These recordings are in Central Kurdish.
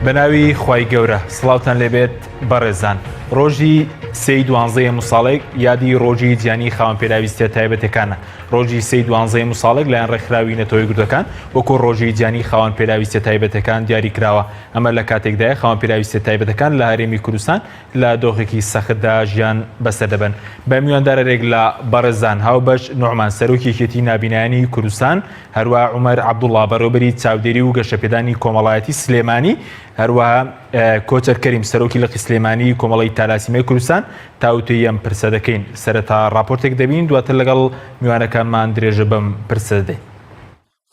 بەناوی خوای گەورە سڵاوتان لێبێت بەڕێزان ڕۆژی سێی دوانزەی هەموو یادی ڕۆژی جیهانی خاوەن پێداویستیە تایبەتەکانە ڕۆژی سێی دوانزەی هەموو لایەن ڕێکخراوی نەتەوە یەکگرتووەکان وەکو ڕۆژی جیهانی خاوەن پێداویستیە تایبەتەکان دیاری کراوە ئەمە لە کاتێکدایە خاوەن پێداویستیە تایبەتەکان لە هەرێمی کوردستان لە دۆخێکی سەختدا ژیان بەسەر دەبەن. بە میواندارەرێک لە بەڕێزان هاوبەش نوعمان سەرۆکی یەکێتی نابینایانی کوردستان، هەروەها عومەر عەبدوڵا بەڕێوەبەری چاودێری و گەشەپێدانی کۆمەڵایەتی سلێمانی، هەروەها کۆچەر کەریم سەرۆکی لقی سلێمانی کۆمەڵەی تالاسیمای کوردستان تاوتوێی ئەم پرسە دەکەین. سەرەتا ڕاپۆرتێک دەبین دواتر لەگەڵ میوانەکانمان درێژە بەم پرسە دەدەین.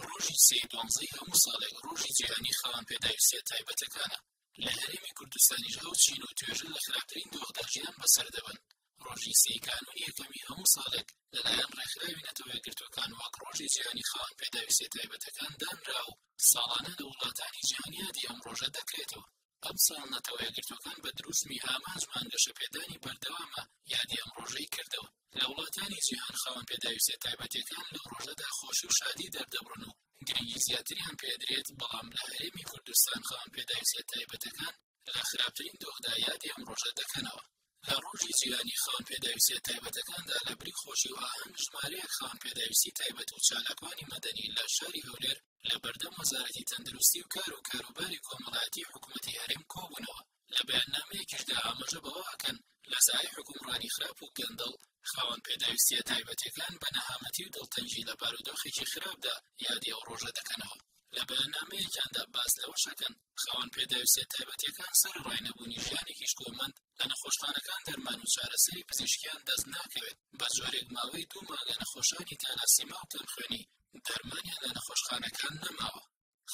ڕۆژی سێی دوانزەی هەموو ساڵێک ڕۆژی جیهانی خاوەن پێداویستیە تایبەتەکانە. لە هەرێمی کوردستانیش ئەو چین و توێژە لە خراپترین دۆخدا ژیان بەسەر دەبەن. ڕۆژی سێی کانوونی یەکەمی هەموو ساڵێک لەلایەن ڕێکخراوی نەتەوە یەکگرتووەکان وەک ڕۆژی جیهانی خاوەن پێداویستیە تایبەتەکان دانرا و ساڵانە لە وڵاتانی جیهان یادی ئەم ڕۆژە دەکرێتەوە. ئەمساڵ نەتەوە یەکگرتووەکان بە دروشمی ئامانجمان گەشەپێدانی بەردەوامە یادی ئەم ڕۆژەی کردەوە. لە وڵاتانی جیهان خاوەن پێداویستیە تایبەتیەکان لەو ڕۆژەدا خۆشی و شادی دەردەبڕن و گرنگی زیاتریان پێدرێت، بەڵام لە هەرێمی کوردستان خاوەن پێداویستیە تایبەتەکان لە خراپترین دۆخدا یادی ئەم ڕۆژە دەکەنەوە. لە ڕۆژی جیهانی خاوەن پێداویستیە تایبەتەکاندا لە بری خۆشی و ئاهەنگ ژمارەیەک خاوەن پێداویستی تایبەت و چالاکوانی مەدەنی لە شاری هەولێر لە بەردەم وەزارەتی تەندروستی و کار و کاروباری کۆمەڵایەتی حکومەتی هەرێم کۆبوونەوە. لە بەیاننامەیەکیشدا ئاماژە بەوە ئەکەن لە سایەی حوکمڕانی خراپ و گەندەڵ خاوەن پێداویستیە تایبەتیەکان بە نەهامەتی و دڵتەنگی لە بارودۆخێکی خراپدا یادی ئەو ڕۆژە دەکەنەوە. لە بەیاننامەیەکیاندا باس لەوەش ئەکەن خاوەن پێداویستیە تایبەتیەکان سەرەڕای نەبوونی ژیانێکی شکۆمەند لە نەخۆشخانەکان دەرمان و چارەسەری پزیشکیان دەست ناکەوێت بە جۆرێک ماوەی دوو مانگە نەخۆشانی تالاسیما و کەمخوێنی دەرمانیان لە نەخۆشخانەکان نەماوە.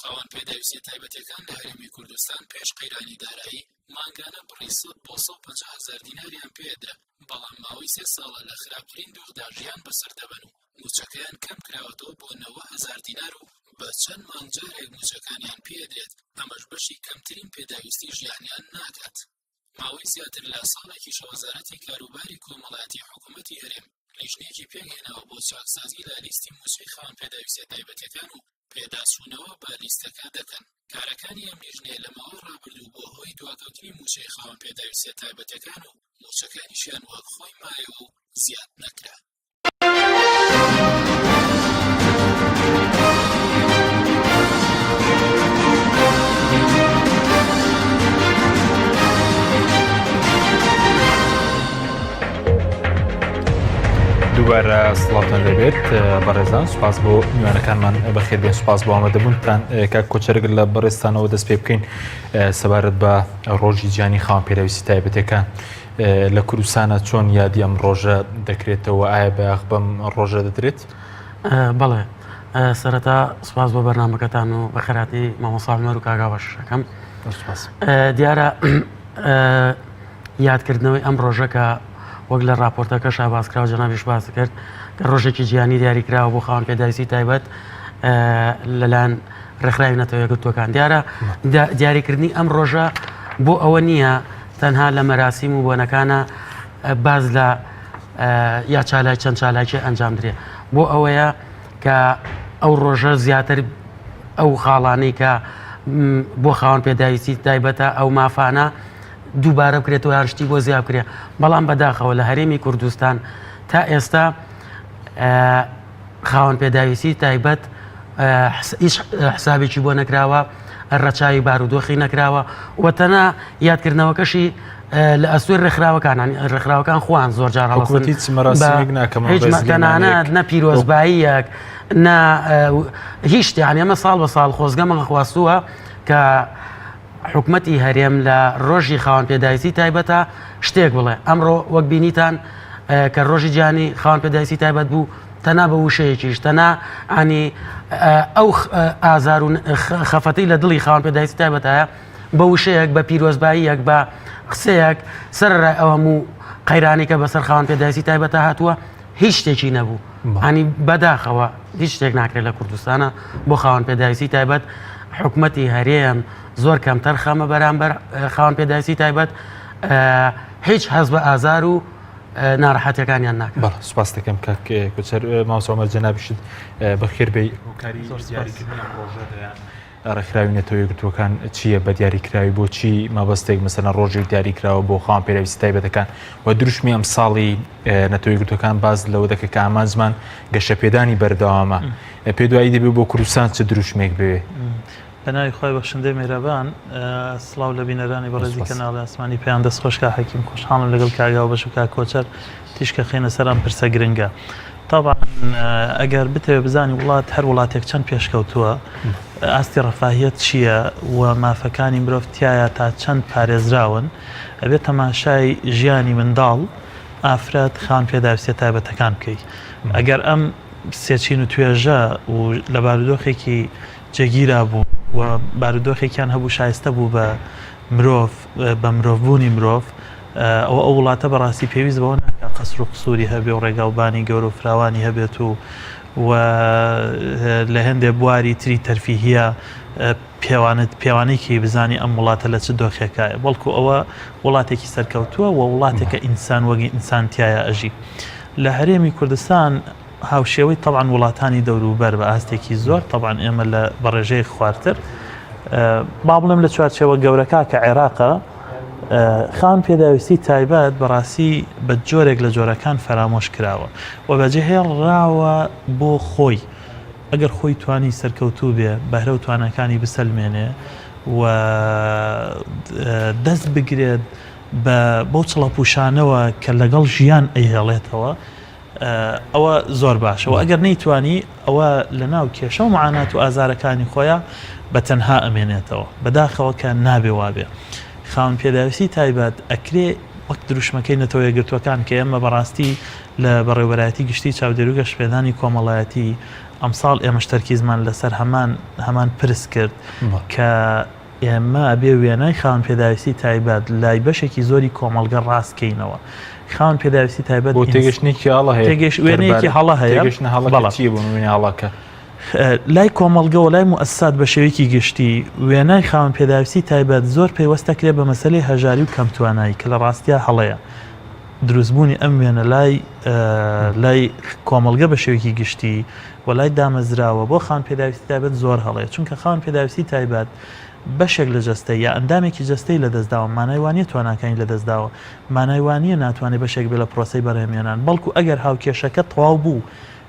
خاوەن پێداویستیە تایبەتیەکان لە هەرێمی کوردستان پێش قەیرانی دارایی مانگانە بڕی 100 بۆ 150 هەزار دیناریان پێدرا، بەڵام ماوەی سێ ساڵە لە خراپترین دۆخدا ژیان بەسەر دەبەن و مووچەکەیان کەم کراوەتەوە بۆ 90 هەزار دینار و بە چەند مانگ جارێک مووچەکانیان پێدرێت، ئەمەش بەشی کەمترین پێداویستی ژیانیان ناکات. ماوەی زیاتر لە ساڵێکیشە وەزارەتی کاروباری کۆمەڵایەتی حکوومەتی هەرێم لیژنەیەکی پێکهێناوە بۆ چاکسازی لە لیستی مووچەی خاوەن پێداویستیە تایبەتیەکان و پێداچوونەوە بە لیستەکە دەکەن. کارەکانی ئەم لیژنەیە لە ماوەی ڕابردوو بووە هۆی دواکەوتنی مووچەی خاوەن پێداویستیە تایبەتەکان و مووچەکانیشیان وەک خۆی مایەوە و زیاد نەکرا. دووبارە سڵاوتان لێبێت بەڕێزان سوپاس بۆ میوانەکانمان بەخێربێن سوپاس بۆ ئامادەبوونتان کاک کۆچەرگر لە بەڕێزتانەوە دەست پێ بکەین سەبارەت بە ڕۆژی جیهانی خاوەن پێداویستی تایبەتەکان لە کوردستانە چۆن یادی ئەم ڕۆژە دەکرێتەوە ئایا بایەخ بەم ڕۆژە دەدرێت؟ بەڵێ سەرەتا سوپاس بۆ بەرنامەکەتان و بەخێرهاتنی مامۆستا عومەر و کاک هاوبەشەکەم دیارە یادکردنەوەی ئەم ڕۆژە کە وەک لە ڕاپۆرتەکەشا باس کرا و جەنابیش باس کرد کە ڕۆژێکی جیهانی دیاریکراوە بۆ خاوەن پێداویستی تایبەت لەلایەن ڕێکخراوی نەتەوە یەکگرتووەکان دیارە دیاریکردنی ئەم ڕۆژە بۆ ئەوە نییە تەنها لە مەراسیم و بۆنەکانە باز لە یا چالای چەند چالاکی ئەنجام درێ بۆ ئەوەیە کە ئەو ڕۆژە زیاتر ئەو خاڵانەی کە بۆ خاوەن پێداویستی تایبەتە ئەو مافانە دووبارە بکرێتەوە یان شتی بۆ زیاد بکرێت بەڵام بەداخەوە لە هەرێمی کوردستان تا ئێستا خاوەن پێداویستی تایبەت هیچ حسابێکی بۆ نەکراوە ڕەچاوی بارودۆخی نەکراوە و تەنها یادکردنەوەکەشی لە ئەستۆی ڕێکخراوەکان ڕێکخراوەکان خۆیان زۆر جار هەڵسن هیچ مەراسیمێک ناکەم تەنانەت نە پیرۆزباییەک نە هیچ شتیان ئێمە ساڵ بە ساڵ خۆزگەمان خواستووە کە حکومەتی هەرێم لە ڕۆژی خاوەن پێداویستی تایبەتە شتێک بڵێ ئەمڕۆ وەک بینیتان کە ڕۆژی جیهانی خاوەن پێداویستی تایبەت بوو تەنا بە وشەیەکیش تەنا ئەنی ئەو ئازار و خەفەتی لە دڵی خاوەن پێداویستی تایبەتایە بە وشەیەک بە پیرۆزباییەک بە قسەیەک سەرڕای ئەو هەموو قەیرانی کە بەسەر خاوەن پێداویستی تایبەتە هاتووە هیچ شتێکی نەبوو ئەنی بەداخەوە هیچ شتێک ناکرێت لە کوردستانە بۆ خاوەن پێداویستی تایبەت حکومەتی هەرێم زۆر کەمتەر خەمە بەرامبەر خاوەن پێداویستی تایبەت هیچ هەست بە ئازار و ناڕەحەتیەکانیان ناکات. بەڵێ سوپاس دەکەم کاک کۆچەر مامۆستا عومەر جەنابیشت بەخێر بێی هۆکاری دیاریکردنی ئەم ڕۆژە دەیان. ڕێکخراوی نەتەوە یەکگرتووەکان چییە بە دیاریکراوی بۆچی مەبەستێک مەسەلەن ڕۆژێک دیاریکراوە بۆ خاوەن پێداویستی تایبەتەکان و دروشمی ئەم ساڵی نەتەوە یەکگرتووەکان باس لەوە دەکە کە ئامانجمان گەشەپێدانی بەردەوامە پێ دوایی دەبێت بۆ کوردستان چ دروشمێک بوێ؟ بە ناوی خوای بەخشندەی میهرەبان سڵاو لە بینەرانی بەڕێزی کەناڵی ئاسمانی پەیام دەست خۆش کاک حەکیم خۆشحاڵم لەگەڵ کاک هاوبەش و کاک کۆچەر تیشکە خەینە سەر ئەم پرسە گرنگە تابعا ئەگەر بتەوێ بزانی وڵات هەر وڵاتێک چەند پێشکەوتووە ئاستی ڕەفاهیەت چییە و مافەکانی مرۆڤ تایە تا چەند پارێزراون ئەبێت تەماشای ژیانی منداڵ ئافرەت خان پێداویستیە تایبەتەکان بکەیت ئەگەر ئەم سێچین و توێژە و لە بارودۆخێکی جێگیرا بوون و بارودۆخێکیان هەبوو شایستە بوو بە مرۆڤ بە مرۆڤبوونی مرۆڤ ئەوە ئەو وڵاتە بەڕاستی پێویست بەوە ناکات قەسر و قسووری هەبێ و ڕێگاوبانی گەورە و فراوانی هەبێت و و لە هەندێ بواری تری تەرفیهیە پێوانت پێوانێکی بزانی ئەم وڵاتە لە چ دۆخێکایە بەڵکو ئەوە وڵاتێکی سەرکەوتووە و وڵاتێکە ئینسان وەگی ئینسان تایە ئەژی لە هەرێمی کوردستان هاوشێوەی تەبعەن وڵاتانی دەوروبەر بە ئاستێکی زۆر تەبعەن ئێمە لە بە ڕێژەیەک خوارتر با بڵێم لە چوارچێوە گەورەکە کە عێراقە خان پێداویستی تایبەت بەڕاستی بە جۆرێک لە جۆرەکان فەرامۆش کراوە و بەجێ هێڵراوە بۆ خۆی ئەگەر خۆی توانی سەرکەوتوو بێ بەهرە و توانەکانی بسەلمێنێ و دەست بگرێت بە بەو چڵەپوشانەوە کە لەگەڵ ژیان ئەیهێڵێتەوە ئەوە زۆر باشە و ئەگەر نەیتوانی ئەوە لەناو کێشە و معانات و ئازارەکانی خۆیان بە تەنها ئەمێنێتەوە بەداخەوە کە نابێ وابێ خاوەن پێداویستی تایبەت ئەکرێ وەک دروشمەکەی نەتەوە یەکگرتووەکان کە ئێمە بەڕاستی لە بەڕێوەبەرایەتی گشتی چاودێری و گەشەپێدانی کۆمەڵایەتی ئەمساڵ ئێمەش تەرکیزمان لەسەر هەمان هەمان پرس کرد کە ئێمە ئەبێ وێنای خاوەن پێداویستی تایبەت لای بەشێکی زۆری کۆمەڵگە ڕاست کەینەوە. خاوەن پێداویستی تایبەت بۆ تێگەشتنێکی هەڵە هەیە. تێگەش وێنەیەکی هەڵە هەیە. تێگەشتنە هەڵەکە چییە بۆ وێنە هەڵەکە؟ لای کۆمەڵگە و لای موئەسسات بە شێوەیەکی گشتی وێنای خاوەن پێداویستی تایبەت زۆر پەیوەست دەکرێت بە مەسەلەی هەژاری و کەمتوانایی کە لە ڕاستیا هەڵەیە. دروستبوونی ئەم وێنە لای لای کۆمەڵگە بە شێوەیەکی گشتی و لای دامەزراوە بۆ خاوەن پێداویستی تایبەت زۆر هەڵەیە چونکە خاوەن پێداویستی تایبەت بەشێک لە جەستەی یا ئەندامێکی جەستەی لەدەستداوە مانای وانیە تواناکانی لەدەستداوە مانای وانیە ناتوانێت بەشێک بێ لە پرۆسەی بەرهەمهێنان بەڵکو ئەگەر هاوکێشەکە تەواو بوو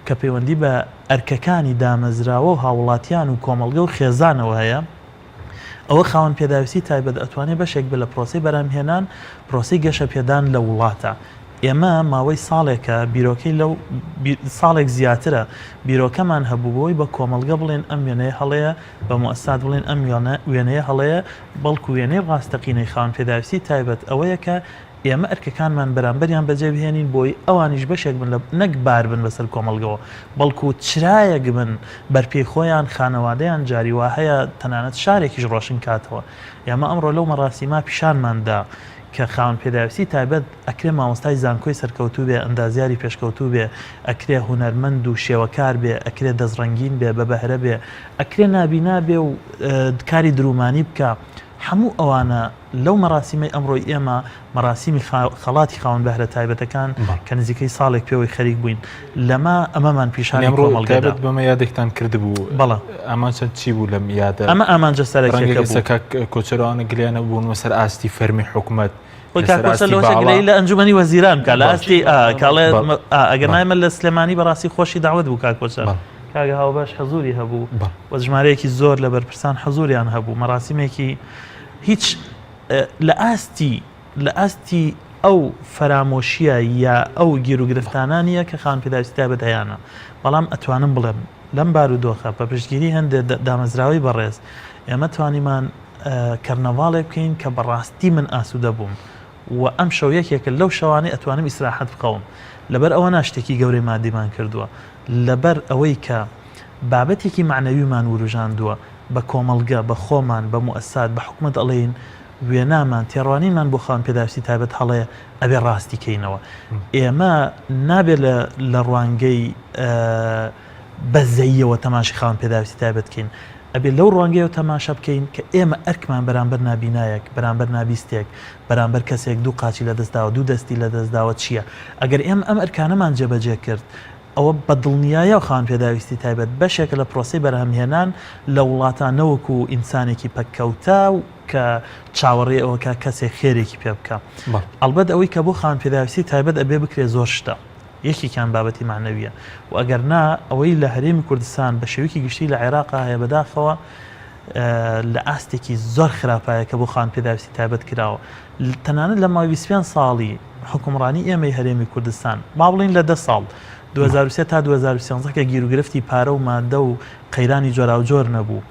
کە پەیوەندی بە ئەرکەکانی دامەزراوە و هاوڵاتیان و کۆمەڵگە و خێزانەوە هەیە ئەوە خاوەن پێداویستی تایبەت ئەتوانێت بەشێک بێ لە پرۆسەی بەرهەمهێنان، پرۆسەی گەشەپێدان لە وڵاتە. ئێمە ماوەی ساڵێکە بیرۆکەی لەو ساڵێک زیاترە بیرۆکەمان هەبوو بۆی بە کۆمەڵگە بڵێن ئەم وێنەیە هەڵەیە، بە موئەسسات بڵێن ئەم وێنەیە هەڵەیە، بەڵکو وێنەی ڕاستەقینەی خاوەن پێداویستی تایبەت ئەوەیە کە ئێمە ئەرکەکانمان بەرامبەریان بەجێ بهێنین بۆی ئەوانیش بەشێک بن لە نەک بار بن بەسەر کۆمەڵگەوە بەڵکو چرایەک بن بەرپێی خۆیان خانەوادەیان جاری وا هەیە تەنانەت شارێکیش ڕۆشن کاتەوە ئێمە ئەمڕۆ لەو مەراسیمە پیشانمان دا کە خاوەن پێداویستی تایبەت ئەکرێ مامۆستای زانکۆی سەرکەوتوو بێ ئەندازیاری پێشکەوتوو بێ ئەکرێ هونەرمەند و شێوەکار بێ ئەکرێ دەستڕەنگین بێ بە بەهرە بێ ئەکرێ نابینا بێ و کاری درومانی بکا هەموو ئەوانە لەو مەراسیمەی ئەمڕۆی ئێمە، مەراسیمی خەڵاتی خاوەن بەهرە تایبەتەکان کە نزیکەی ساڵێک پێوەی خەریک بووین، لەمە ئەمەمان پیشانی کۆمەڵگە دا. تایبەت بەمە یادێکتان کردبوو؟ بەڵێ. ئامانجتان چی بوو لەم یادە؟ ئەمە ئامانجە سەرەکیەکە بوو. ڕەنگە کاک کۆچەر ئەوانە گلەیان هەبوو بوون سەر ئاستی فەرمی حکومەت، خۆی کاک کۆچەر لەوەشە گلەیی لە ئەنجومەنی وەزیران بکا لە ئاستی کاڵێ ئەگەر نایمە لە سلێمانی بەڕاستی خۆشی داوت بوو کاک کۆچەر. کاک هاوبەش حزوری هەبوو و ژمارەیەکی زۆر لە بەرپرسان حزوریان هەبوو مەراسیمێکی هیچ لە ئاستی لە ئاستی ئەو فەرامۆشیە یا ئەو گیروگرفتانە نییە کە خاوەن پێداویستی تایبەت هەیانە بەڵام ئەتوانم بڵێم لەم بارودۆخە بە پشتگیری هەندێ دامەزراوەی بەڕێز ئێمە توانیمان کەرنەڤاڵێک بکەین کە بەڕاستی من ئاسوودە بووم و ئەم شەو یەکێکە لەو شەوانەی ئەتوانم ئیسراحەت بخەوم لەبەر ئەوە نا شتێکی گەورەی مادیمان کردووە لەبەر ئەوەی کە بابەتێکی مەعنەویمان وروژاندووە، بە کۆمەڵگە، بە خۆمان، بە موئەسسات، بە حکومەت ئەڵێین وێنامان، تێڕوانینمان بۆ خاوەن پێداویستی تایبەت هەڵەیە، ئەبێ ڕاستی کەینەوە. ئێمە نابێ لە لە ڕوانگەی بەزەییەوە تەماشی خاوەن پێداویستی تایبەت کەین، ئەبێ لەو ڕوانگەیەوە تەماشا بکەین کە ئێمە ئەرکمان بەرامبەر نابینایەک، بەرامبەر نابیستێک، بەرامبەر کەسێک دوو قاچی لەدەست داوە، دوو دەستی لەدەست داوە چییە؟ ئەگەر ئێمە ئەم ئەرکانەمان جێبەجێ کرد، ئەوە بە دڵنیایەوە خاوەن پێداویستی تایبەت بەشێکە لە پرۆسەی بەرهەمهێنان لە وڵاتان نەوەکو ئینسانێکی پەککەوتە و کە چاوەڕێی ئەوە کا کەسێک خێرێکی پێ بکا. ئەڵبەت ئەوەی کە بۆ خاوەن پێداویستی تایبەت ئەبێ بکرێ زۆر شتە. یەکێکیان بابەتی مەعنەوییە و ئەگەر نا ئەوەی لە هەرێمی کوردستان بە شێوەیەکی گشتی لە عێراقا هەیە بەداخەوە لە ئاستێکی زۆر خراپایە کە بۆ خاوەن پێداویستی تایبەت کراوە. تەنانەت لە ماوەی 25 ساڵی حوکمڕانی ئێمەی هەرێمی کوردستان با بڵێین لە دە ساڵ 2003 تا 2013 کە گیروگرفتی پارە و مادە و قەیرانی جۆراوجۆر نەبوو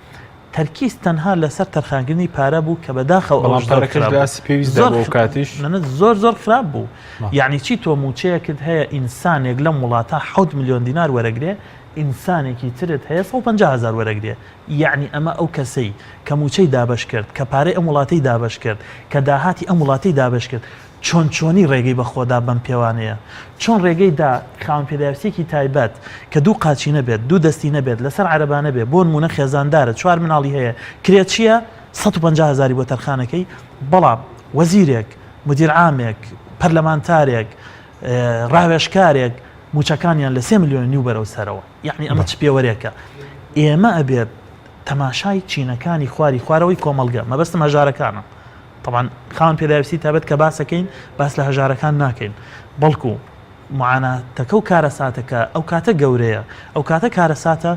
تەرکیز تەنها لەسەر تەرخانکردنی پارە بوو کە بەداخەوە بەڵام ئەوەش زۆر پارەکەش خراپ لە بوو ئاستی پێویستدا زۆر بوو ئەو خ... کاتیش نە زۆر زۆر خراپ بوو بەڵێ. یعنی چی تۆ مووچەیەکت هەیە ئینسانێک لەم وڵاتە حەوت ملیۆن دینار وەرەگرێ ئینسانێکی ترت هەیە 150 هەزار وەرەگرێ یەعنی ئەمە ئەو کەسەی کە مووچەی دابەش کرد، کە پارەی ئەم وڵاتەی دابەش کرد، کە داهاتی ئەم وڵاتەی دابەش کرد، چۆن چۆنی ڕێگەی بە خۆ دا بەم پێوانەیە؟ چۆن ڕێگەی دا خاوەن پێداویستییەکی تایبەت کە دوو قاچی نەبێت، دوو دەستی نەبێت، لەسەر عەرەبانە بێ، بۆ نموونە خێزاندارە، چوار مناڵی هەیە، کرێچییە، 150 هەزاری بۆ تەرخانەکەی، بەڵام وەزیرێک، مودیر عامێک، پەرلەمانتارێک، ڕاوێژکارێک مووچەکانیان لە سێ ملیۆن و نیو بەرەو سەرەوە. یەعنی ئەمە چ پێوەرێکە؟ ئێمە ئەبێت تەماشای چینەکانی خواری خوارەوەی کۆمەڵگە، مەبەستم هەژارەکانە، تەبعەن خاوەن پێداویستی تایبەت کە باسەکەین باس لە هەژارەکان ناکەین، بەڵکو معاناتەکە و کارەساتەکە ئەو کاتە گەورەیە، ئەو کاتە کارەساتە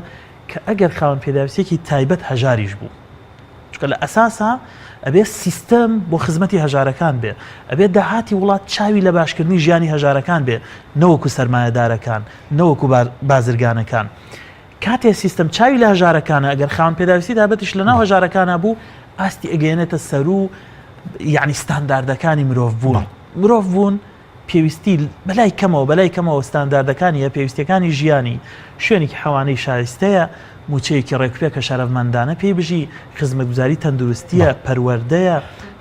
کە ئەگەر خاوەن پێداویستیەکی تایبەت هەژاریش بوو. چونکە لە ئەساسا ئەبێ سیستەم بۆ خزمەتی هەژارەکان بێ، ئەبێ داهاتی وڵات چاوی لە باشکردنی ژیانی هەژارەکان بێ نەوەکو سەرمایەدارەکان، نەوەکو بازرگانەکان. کاتێ سیستەم چاوی لە هەژارەکانە ئەگەر خاوەن پێداویستی تایبەتیش لەناو هەژارەکانا بوو ئاستی ئەگەیەنێتە سەروو یعنی ستانداردەکانی مرۆڤ بوون. مرۆڤ بوون پێویستی بەلای کەمەوە بەلای کەمەوە ستانداردەکانی یا پێویستیەکانی ژیانی شوێنێکی حەوانەی شایستەیە، مووچەیەکی ڕێکوپێکە شەرەفمەندانە پێی بژی، خزمەتگوزاری تەندروستییە، پەروەردەیە،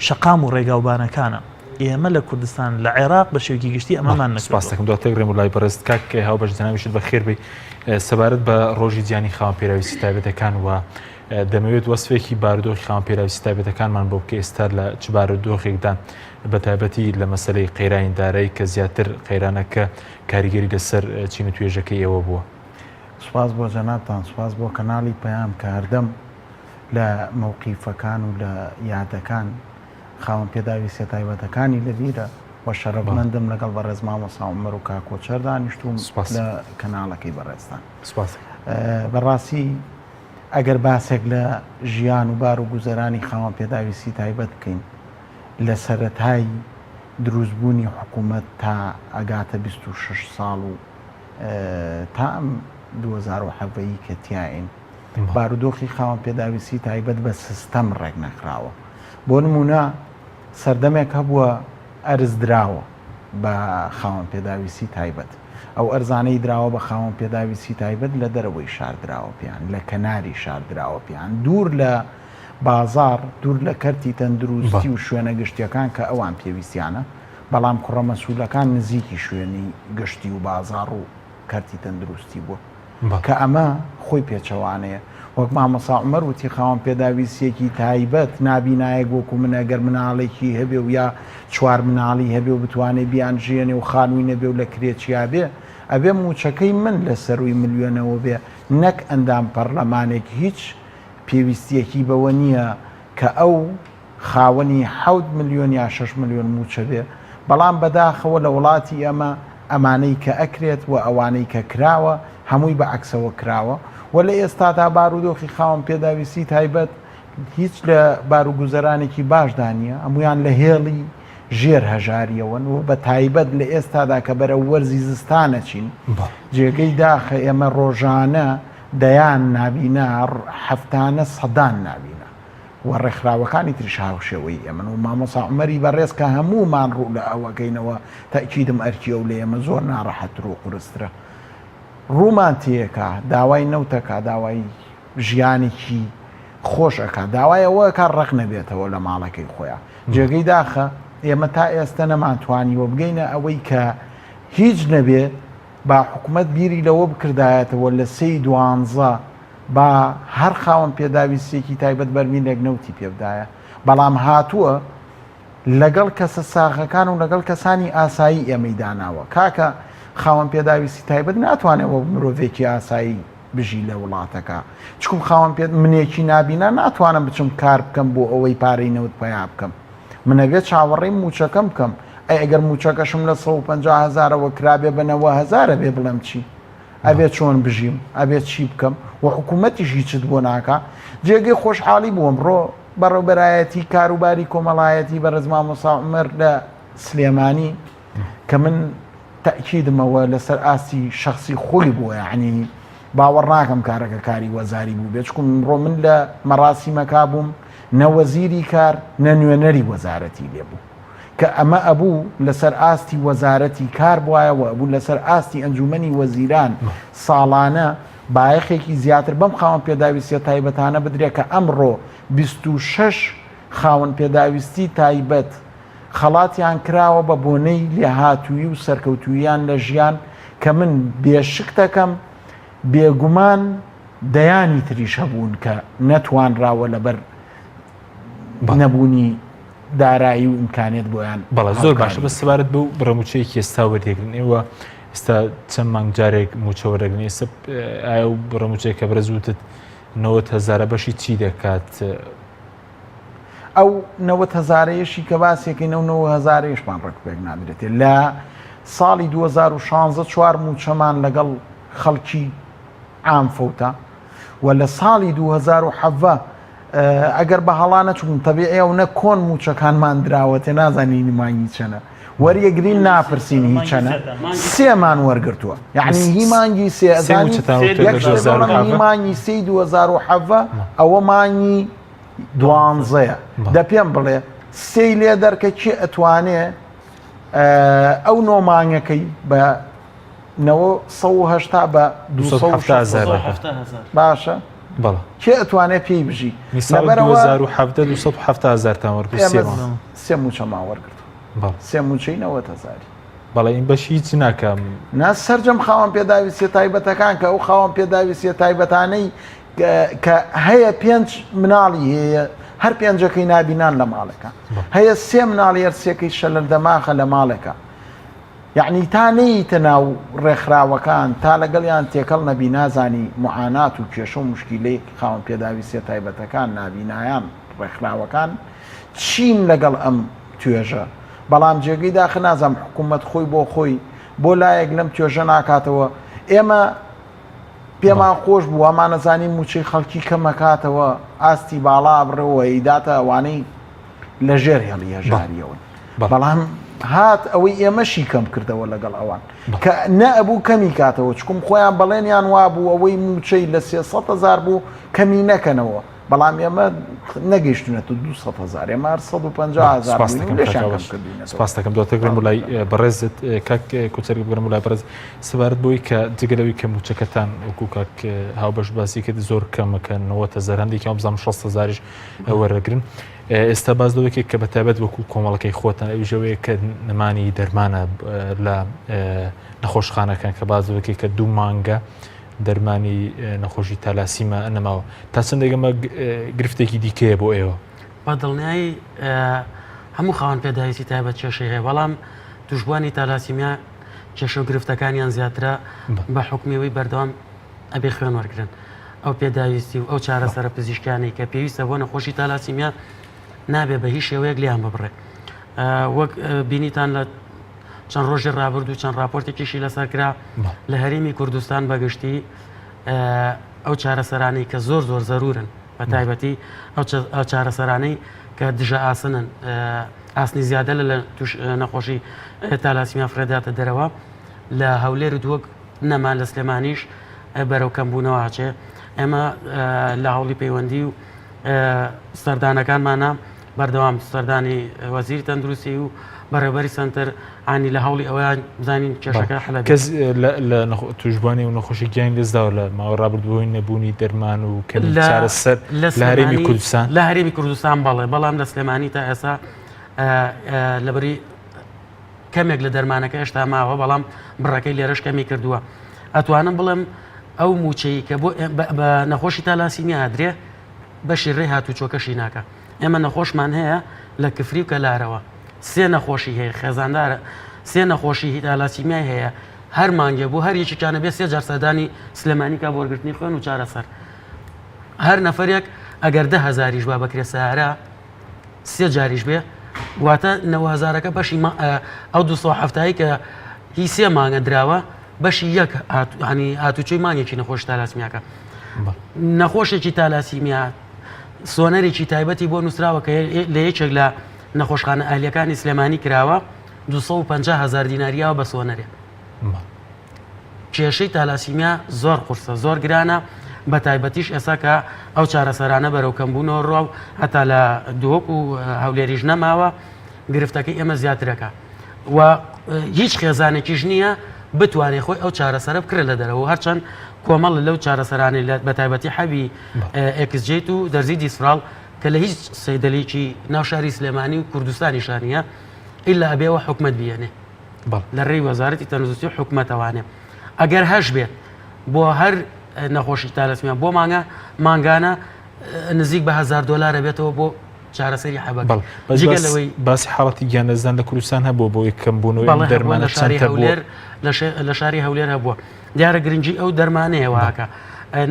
شەقام و ڕێگاوبانەکانە. ئێمە لە کوردستان، لە عێراق بە شێوەیەکی گشتی ئەمەمان سوپاست نەکردووە. دەکەم دواتر ڕێم لای بەڕێزت کاک هاوبەش جەنابیشت بەخێر بێی سەبارەت بە ڕۆژی جیهانی خاوەن پێداویستی تایبەتەکان و دەمەوێت وەسفێکی بارودۆخی خاوەن پێداویستی تایبەتەکانمان بۆ بکە ئێستا لە چ بارودۆخێکدان بە تایبەتی لە مەسەلەی قەیرانی دارایی کە زیاتر قەیرانەکە کاریگەری لەسەر چین و توێژەکەی ئێوە بووە. سوپاس بۆ جەنابتان، سوپاس بۆ کەناڵی پەیام کە هەردەم لە مەوقیفەکان و لە یادەکان خاوەن پێداویستیە تایبەتەکانی لە بیرە و شەرەفمەندم لەگەڵ بەڕێز مامۆستا عومەر و کاک کۆچەر دانیشتووم لە کەناڵەکەی بەڕێزتان. سوپاس. بەڕاستی ئەگەر باسێک لە ژیان و بار و گوزەرانی خاوەن پێداویستی تایبەت بکەین لە سەرەتای دروستبوونی حکوومەت تا ئەگاتە 26 ساڵ و تا ئەم 2017 ی کە تیاین بارودۆخی خاوەن پێداویستی تایبەت بە سیستەم ڕێک نەخراوە بۆ نمونە سەردەمێک هەبووە ئەرز دراوە بە خاوەن پێداویستی تایبەت ئەو ئەرزانەی دراوە بە خاوەن پێداویستی تایبەت لە دەرەوەی شار دراوە پێیان لە کەناری شار دراوە پێیان دوور لە بازاڕ دوور لە کەرتی تەندروستی و شوێنە گشتیەکان کە ئەوان پێویستیانە، بەڵام کوڕە مەسولەکان نزیکی شوێنی گشتی و بازاڕ و کەرتی تەندروستی بووە کە ئەمە خۆی پێچەوانەیە. وەک مامۆستا عومەر وتی خاوەن پێداویستیەکی تایبەت نابینایەک وەکو من ئەگەر مناڵێکی هەبێ و یا چوار مناڵی هەبێ و بتوانێ بیانژیێنێ و خانووی نەبێ و لە کرێچیا بێ ئەبێ مووچەکەی من لە سەرووی ملیۆنەوە بێ نەک ئەندام پەڕلەمانێک هیچ پێویستیەکی بەوە نییە کە ئەو خاوەنی حەوت ملیۆن یا شەش ملیۆن مووچە بێ، بەڵام بەداخەوە لە وڵاتی ئێمە ئەمانەی کە ئەکرێت و ئەوانەی کە کراوە هەمووی بە عەکسەوە کراوە و لە ئێستادا بارودۆخی خاوەن پێداویستی تایبەت هیچ لە باروگوزەرانێکی باشدا نییە، هەموویان لە هێڵی ژێر هەژارییەوەن و بە تایبەت لە ئێستادا کە بەرەو وەرزی زستان ئەچین جێگەی داخە ئێمە ڕۆژانە دەیان نابینا، هەفتانە سەدان نابینا و ڕێکخراوەکانی تریش هاوشێوەی ئێمەن و مامۆستا عومەری بەڕێز کە هەموومان ڕوو لە ئەوەکەینەوە تەئکیدم ئەرکی ئەو لە ئێمە زۆر ناڕەحەتتر و قورسترە ڕوومان تێکا داوای نەوتەکا داوای ژیانێکی خۆش ئەکا داوای ئەوە ئەکا ڕەق نەبێتەوە لە ماڵەکەی خۆیان جێگەی داخە ئێمە تا ئێستە نەمانتوانیوە بگەینە ئەوەی کە هیچ نەبێ با حکومەت بیری لەوە بکردایەتەوە لە سێی دوانزە با هەر خاوەن پێداویستیەکی تایبەت بەرمیلێک نەوتی پێبدایە، بەڵام هاتووە لەگەڵ کەسە ساغەکان و لەگەڵ کەسانی ئاسایی ئێمەی داناوە. کاکە. خاوەن پێداویستی تایبەت ناتوانێت وەک مرۆڤێکی ئاسایی بژی لە وڵاتەکە چکم خاوەن پێ منێکی نابینا ناتوانم بچم کار بکەم بۆ ئەوەی پارەی نەوت پەیا بکەم من ئەبێ چاوەڕێی مووچەکەم بکەم ئەی ئەگەر مووچەکەشم لە 150 هەزارەوە کرابێ بە 90 هەزارە بێ بڵێم چی ئەبێ چۆن بژیم ئەبێ چی بکەم و حکوومەتیش هیچت بۆ ناکا جێگەی خۆشحاڵی بووم ڕۆ بەڕێوبەرایەتی کاروباری کۆمەڵایەتی بەڕێز مامۆسا عومەر لە سلێمانی کە من تەئکیدمەوە لەسەر ئاستی شخصی خۆی بووە یعنی باوەڕ ناکەم کارەکە کاری وەزاری بوو بێ چکم ڕۆ من لە مەراسیمەکە بووم نە وەزیری کار نە نوێنەری وەزارەتی لێ بوو کە ئەمە ئەبوو لەسەر ئاستی وەزارەتی کار بواە و ئەبوو لەسەر ئاستی ئەنجومەنی وەزیران ساڵانە بایەخێکی زیاتر بەم خاوەن پێداویستیە تایبەتانە بدرێت کە ئەمڕۆ 26 خاوەن پێداویستی تایبەت خەڵاتیان کراوە بە بۆنەی لێهاتوویی و سەرکەوتووییان لە ژیان کە من بێشک دەکەم بێگومان دەیانی تریش هەبوون کە نەتوانراوە لەبەر نەبوونی دارایی و ئیمکانێت بۆیان بەڵێ زۆر باشە بە سەبارەت بەو بڕە مووچەیەکی ئێستا وەردەگرن ئێوە ئێستا چەند مانگ جارێک مووچە وەردەگرن ئێستا ئایا و بڕە مووچەیە کە بەرز وتت 90 هەزارە بەشی چی دەکات ئەو 90 هەزارەیەشی کە باسێکەی نەو 90 هەزارەیشمان ڕێک پێک نادرێتێ لە ساڵی 2016 چوار مووچەمان لەگەڵ خەڵکی عام فەوتا و لە ساڵی 2017 ئەگەر بە هەڵا نەچووم تەبیعی ئەو نە کۆن مووچەکانمان دراوەتێ نازانین مانگی چەنە وەریەگرین ناپرسین هی چەنە سێمان وەرگرتووە یعنی هی مانگی سێ ئەزانی هی مانگی سێی 2017 ئەوە مانگی دوانزەیە دە پێم بڵێ سێی لێ دەرکە کێ ئەتوانێ ئەو نۆ مانگەکەی بە نەوە 180 بە 270 باشە بەڵێ کێ ئەتوانێ پێی بژی لەبەرەوە 2017 270 هەزارتان وەرگرت سێ مانگ. سێ مووچەمان وەرگرت بەڵێ سێ مووچەی 90 هەزاری بەڵێ این بەشی هیچ ناکەم نا سەرجەم خاوەن پێداویستیە تایبەتەکان کە ئەو خاوەن پێداویستیە تایبەتانەی کە هەیە پێنج مناڵی هەیە هەر پێنجەکەی نابینان لە ماڵێکە هەیە سێ مناڵی هەر سێکەی شەلەل دەماخە لە ماڵێکە یەعنی تا نەییتە ناو ڕێکخراوەکان تا لەگەڵیان تێکەڵ نەبی نازانی موعانات و کێشە و موشکیلەی خاوەن پێداویستیە تایبەتەکان، نابینایان، ڕێکخراوەکان چین لەگەڵ ئەم توێژە بەڵام جێگەی داخە نازانم حکوومەت خۆی بۆ خۆی بۆ لایەک لەم توێژە ناکاتەوە ئێمە پێمان خۆش بوو وامانەزانی موچەی خەڵکی کەمەکاتەوە ئاستی باڵا ئەبڕەوە ئیداتە ئەوانەی لە ژێر هێڵی هەژاریەوەن بەڵام هات ئەوەی ئێمەشی کەم کردەوە لەگەڵ ئەوان کە نەئەبوو کەمی کاتەوە چکم خۆیان بەڵێنیان وابوو ئەوەی موچەی لە 300 هزار بوو کەمی نەکەنەوە بەڵام ئێمە نەگەیشتونەتە 200 هزار ئێمە هەر 150 هزار سپاس دەکەم دواتر گرم لای بەڕێزت کاک کوچەر بگرم لای بەڕێز سەبارەت بۆی کە جگە لەوەی کە موچەکەتان وەکو کاک هاوبەش باسی کرد زۆر کەمە کە 90 هزار هەندێکیان بزانم 60 هزاریش وەرەگرن ئێستا باس لەوەی کرد کە بە تایبەت وەکو کۆمەڵەکەی خۆتان ئەویش ئەوەیە کە نەمانی دەرمانە لە نەخۆشخانەکان کە باس لەوەی کرد کە دوو مانگە دەرمانی نەخۆشی تالاسیما نەماوە تا چەندێک ئەمە گرفتێکی دیکەیە بۆ ئێوە؟ بە دڵنیایی هەموو خاوەن پێداویستی تایبەت کێشەی هەیە بەڵام توشبووانی تالاسیمیا کێشە و گرفتەکانیان زیاترە بە حکومیەوەی بەردەوام ئەبێ خوێن وەرگرن. ئەو پێداویستی و ئەو چارەسەرە پزیشکیانەی کە پێویستە بۆ نەخۆشی تالاسیمیا نابێ بە هیچ شێوەیەک لێیان ببڕێ. وەک بینیتان لە چەند ڕۆژی ڕابردوو چەند راپۆرتێکیشی لەسەر کرا لە هەرێمی کوردستان بەگشتی ئەو چارەسەرانەی کە زۆر زۆر زەرورن بە تایبەتی ئەو چارەسەرانەی کە دژە ئاسنن ئاسنی زیادە لە نەخۆشی تالاسیمیا فرێداتە دەرەوە لە هەولێر و دهۆک نەما لە سلێمانیش بەرەو کەمبوونەوە ئەچێ ئێمە لە هەوڵی پەیوەندی و سەردانەکانمانە بەردەوام سەردانی وەزیری تەندروستی و بەڕێوبەری سەنتەر ئانی لە هەوڵی ئەویان بزانین کێشەکە حەل کەس لە توشبوانی و نەخۆشی گیانی لەدەستداوە لە ماوە ڕابردووی نەبوونی دەرمان و کەمی چارەسەر لە هەرێمی کوردستان لە هەرێمی کوردستان بەڵێ بەڵام لە سلێمانی تا ئێستا لەبری کەمێک لە دەرمانەکە هێشتا ماوە بەڵام بڕەکەی لێرەش کەمی کردووە ئەتوانم بڵێم ئەو موچەی کە بۆ بە نەخۆشی تالاسیمیا ئەدرێ بەشی ڕێ هاتوچۆکەشی ناکە ئێمە نەخۆشمان هەیە لە کفری و کەلارەوە سێ نەخۆشی هەیە خێزاندارە سێ نەخۆشی تالاسیمیای هەیە. هەر مانگێ بۆ هەر یەکێکیانە بێ سێ جار سەردانی سلێمانی کا بۆ وەرگرتنی خوێن و چارەسەر. هەر نەفەرێک ئەگەر دە هەزاریش با بەکرێ سەیارە سێ جاریش بێ واتە نەوە هەزارەکە بەشی ئەو 270 کە هی سێ مانگە دراوە بەشی یەک ینی هاتوچۆی مانگێکی نەخۆش تالاسمیاکە نەخۆشێکی تالاسیمیا سۆنەرێکی تایبەتی بۆ نووسراوە کە لە یەکێک لە نەخۆشخانە ئەهلیەکانی سلێمانی کراوە 250 هزار دیناریاوە بە سۆنەرێ کێشەی تالاسیمیا زۆر قورسە زۆر گرانە بە تایبەتیش ئێستا کە ئەو چارەسەرانە بەرەو کەمبوونەوە ڕوا و هەتا لە دهۆک و هەولێریش نەماوە گرفتەکەی ئێمە زیاترەکە و هیچ خێزانێکیش نییە بتوانێت خۆی ئەو چارەسەرە بکرێت لە دەرەوە هەرچەند کۆمەڵ لەو چارەسەرانی بە تایبەتی حەبی ئەکسجیت و دەرزی دیسفراڵ کە لە هیچ سەیدەلێکی ناو شاری سلێمانی و کوردستانی شانیە ئیلا ئەبێەوە حکومت بیێنێ لە ڕێی وەزارەتی تەندروستی و حکومەتەوانێ ئەگەر هەش بێت بۆ هەر نەخۆشی تالەسیمیا بۆ مانگە مانگانە نزیک بە هزار دلار بێتەوە بۆ چارەسەری حەبەکە جگە لەوەی باسی حاڵەتی گیانلەدەستدان لە کوردستان هەبووە بۆ کەمبوونەوەی دەرمان لە شاری هەولێر لە شاری هەولێر هەبووە دیارە گرنگی ئەو دەرمانەیە واکە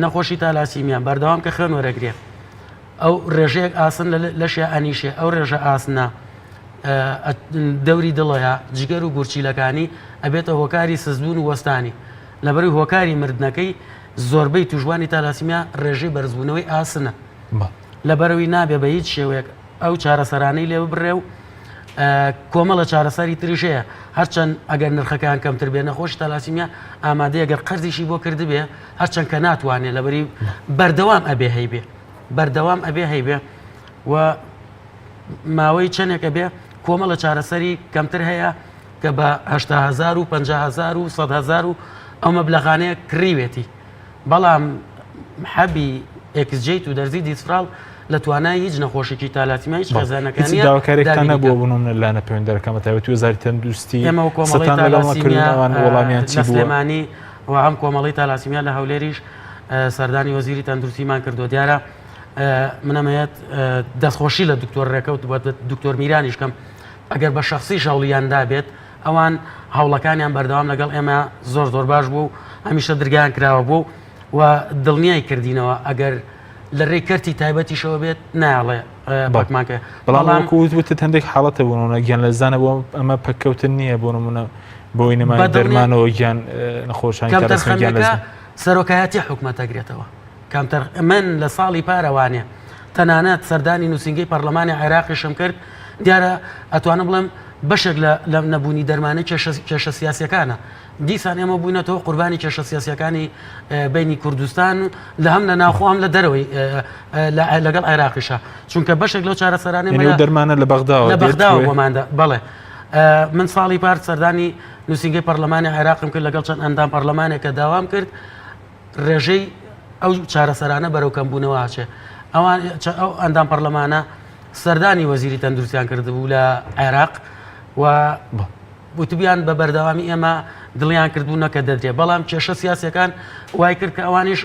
نەخۆشی تالاسیمیا بەردەوام کە خوێن وەرەگرێت ئەو ڕێژەیەک ئاسن لە لەشیا ئەنیشێ ئەو ڕێژە ئاسنە دەوری دڵەیە جگەر و گورچیلەکانی ئەبێتە هۆکاری سستبوون و وەستانی لەبەروی هۆکاری مردنەکەی زۆربەی توشبوانی تالاسیمیا ڕێژەی بەرزبوونەوەی ئاسنە لەبەرەوەی نابێ بە هیچ شێوەیەک ئەو چارەسەرانەی لێ ببڕێ و کۆمەڵە چارەسەری تریش هەیە هەرچەند ئەگەر نرخەکان کەمتر بێ نەخۆش تالاسیمیا ئامادەیە گەر قەرزیشی بۆ کردبێ هەرچەند کە ناتوانێت لەبەری بەردەوام ئەبێ هەیبێ بەردەوام ئەبێ هەیبێ و ماوەی چەندێکە بێ کۆمەڵە چارەسەری کەمتر هەیە کە بە هزار و 500 و 100 هزار و ئەو مەبلەغانەیە کڕیوێتی بەڵام حەبی ئێکسجیت و دەرزی دیسفرال لە توانای هیچ نەخۆشێکی تالاسیمیا هیچ خێزانەکە نییە. داواکاریەکتان نەبووە بۆ نمونە لایەنە پەیوەندیدارەکان بە تایبەتی وەزارەتی تەندروستی ئێمە و کۆمەڵەی قسەتان لەگەڵ نەکردن تالاسیمیا ئەوان وەڵامیان لە چی بووە؟ سلێمانی و هەم کۆمەڵەی تالاسیمیا لە هەولێریش سەردانی وەزیری تەندروستیمان کردووە دیارە من ئەمەوێت دەستخۆشی لە دکتۆر ڕێکەوت و دکتۆر میرانیش کەم ئەگەر بە شەخسیش هەوڵیان دابێت ئەوان هەوڵەکانیان بەردەوام لەگەڵ ئێمە زۆر زۆر باش بوو و هەمیشە درگایان کراوە بوو و دڵنیای کردینەوە ئەگەر لە رێی کەرتی تایبەتیشەوە بێت نایەڵێ پەکمان کە بەڵام وەکو وتت هەندێک حاڵەت هەبوو نمونە گیان لەدەستدانە بۆ ئەمە پەککەوتن نییە بۆ نمونە بۆی نەمانی دەرمانەوە گیان نەخۆشان کەمتەرخەمیەکە سەرۆکایەتی حکومەت دەگرێتەوە کەمتەر من لە ساڵی پارەوانێ تەنانەت سەردانی نووسینگەی پەرلەمانی عێراقیشم کرد دیارە ئەتوانم بڵێم بەشێک لە نەبوونی دەرمانە کێشە سیاسەکانە دیسان ئێمە بووینەتەوە قوربانی کێشە سیاسیەکانی بینی کوردستان و لە هەم لە ناوخۆ هەم لە دەرەوەی لەگەڵ عێراقیشە چونکە بەشێک لەو چارەسەرانەی دەرمانە لە بەغداوە لە بەغداوە بۆماندا بەڵێ من ساڵی پار سەردانی نووسینگەی پەرلەمانی عێراقم کرد لەگەڵ چەند ئەندام پەرلەمانێک کە داوام کرد ڕێژەی ئەو چارەسەرانە بەرەو کەمبوونەوە ئاچێ ئەوان ئەو ئەندام پەرلەمانە سەردانی وەزیری تەندروستیان کردبوو لە عێراق و وتبیان بە بەردەوامی ئێمە دڵیان کردبوو نەکە دەدرێ بەڵام کێشە سیاسەکان وای کرد کە ئەوانیش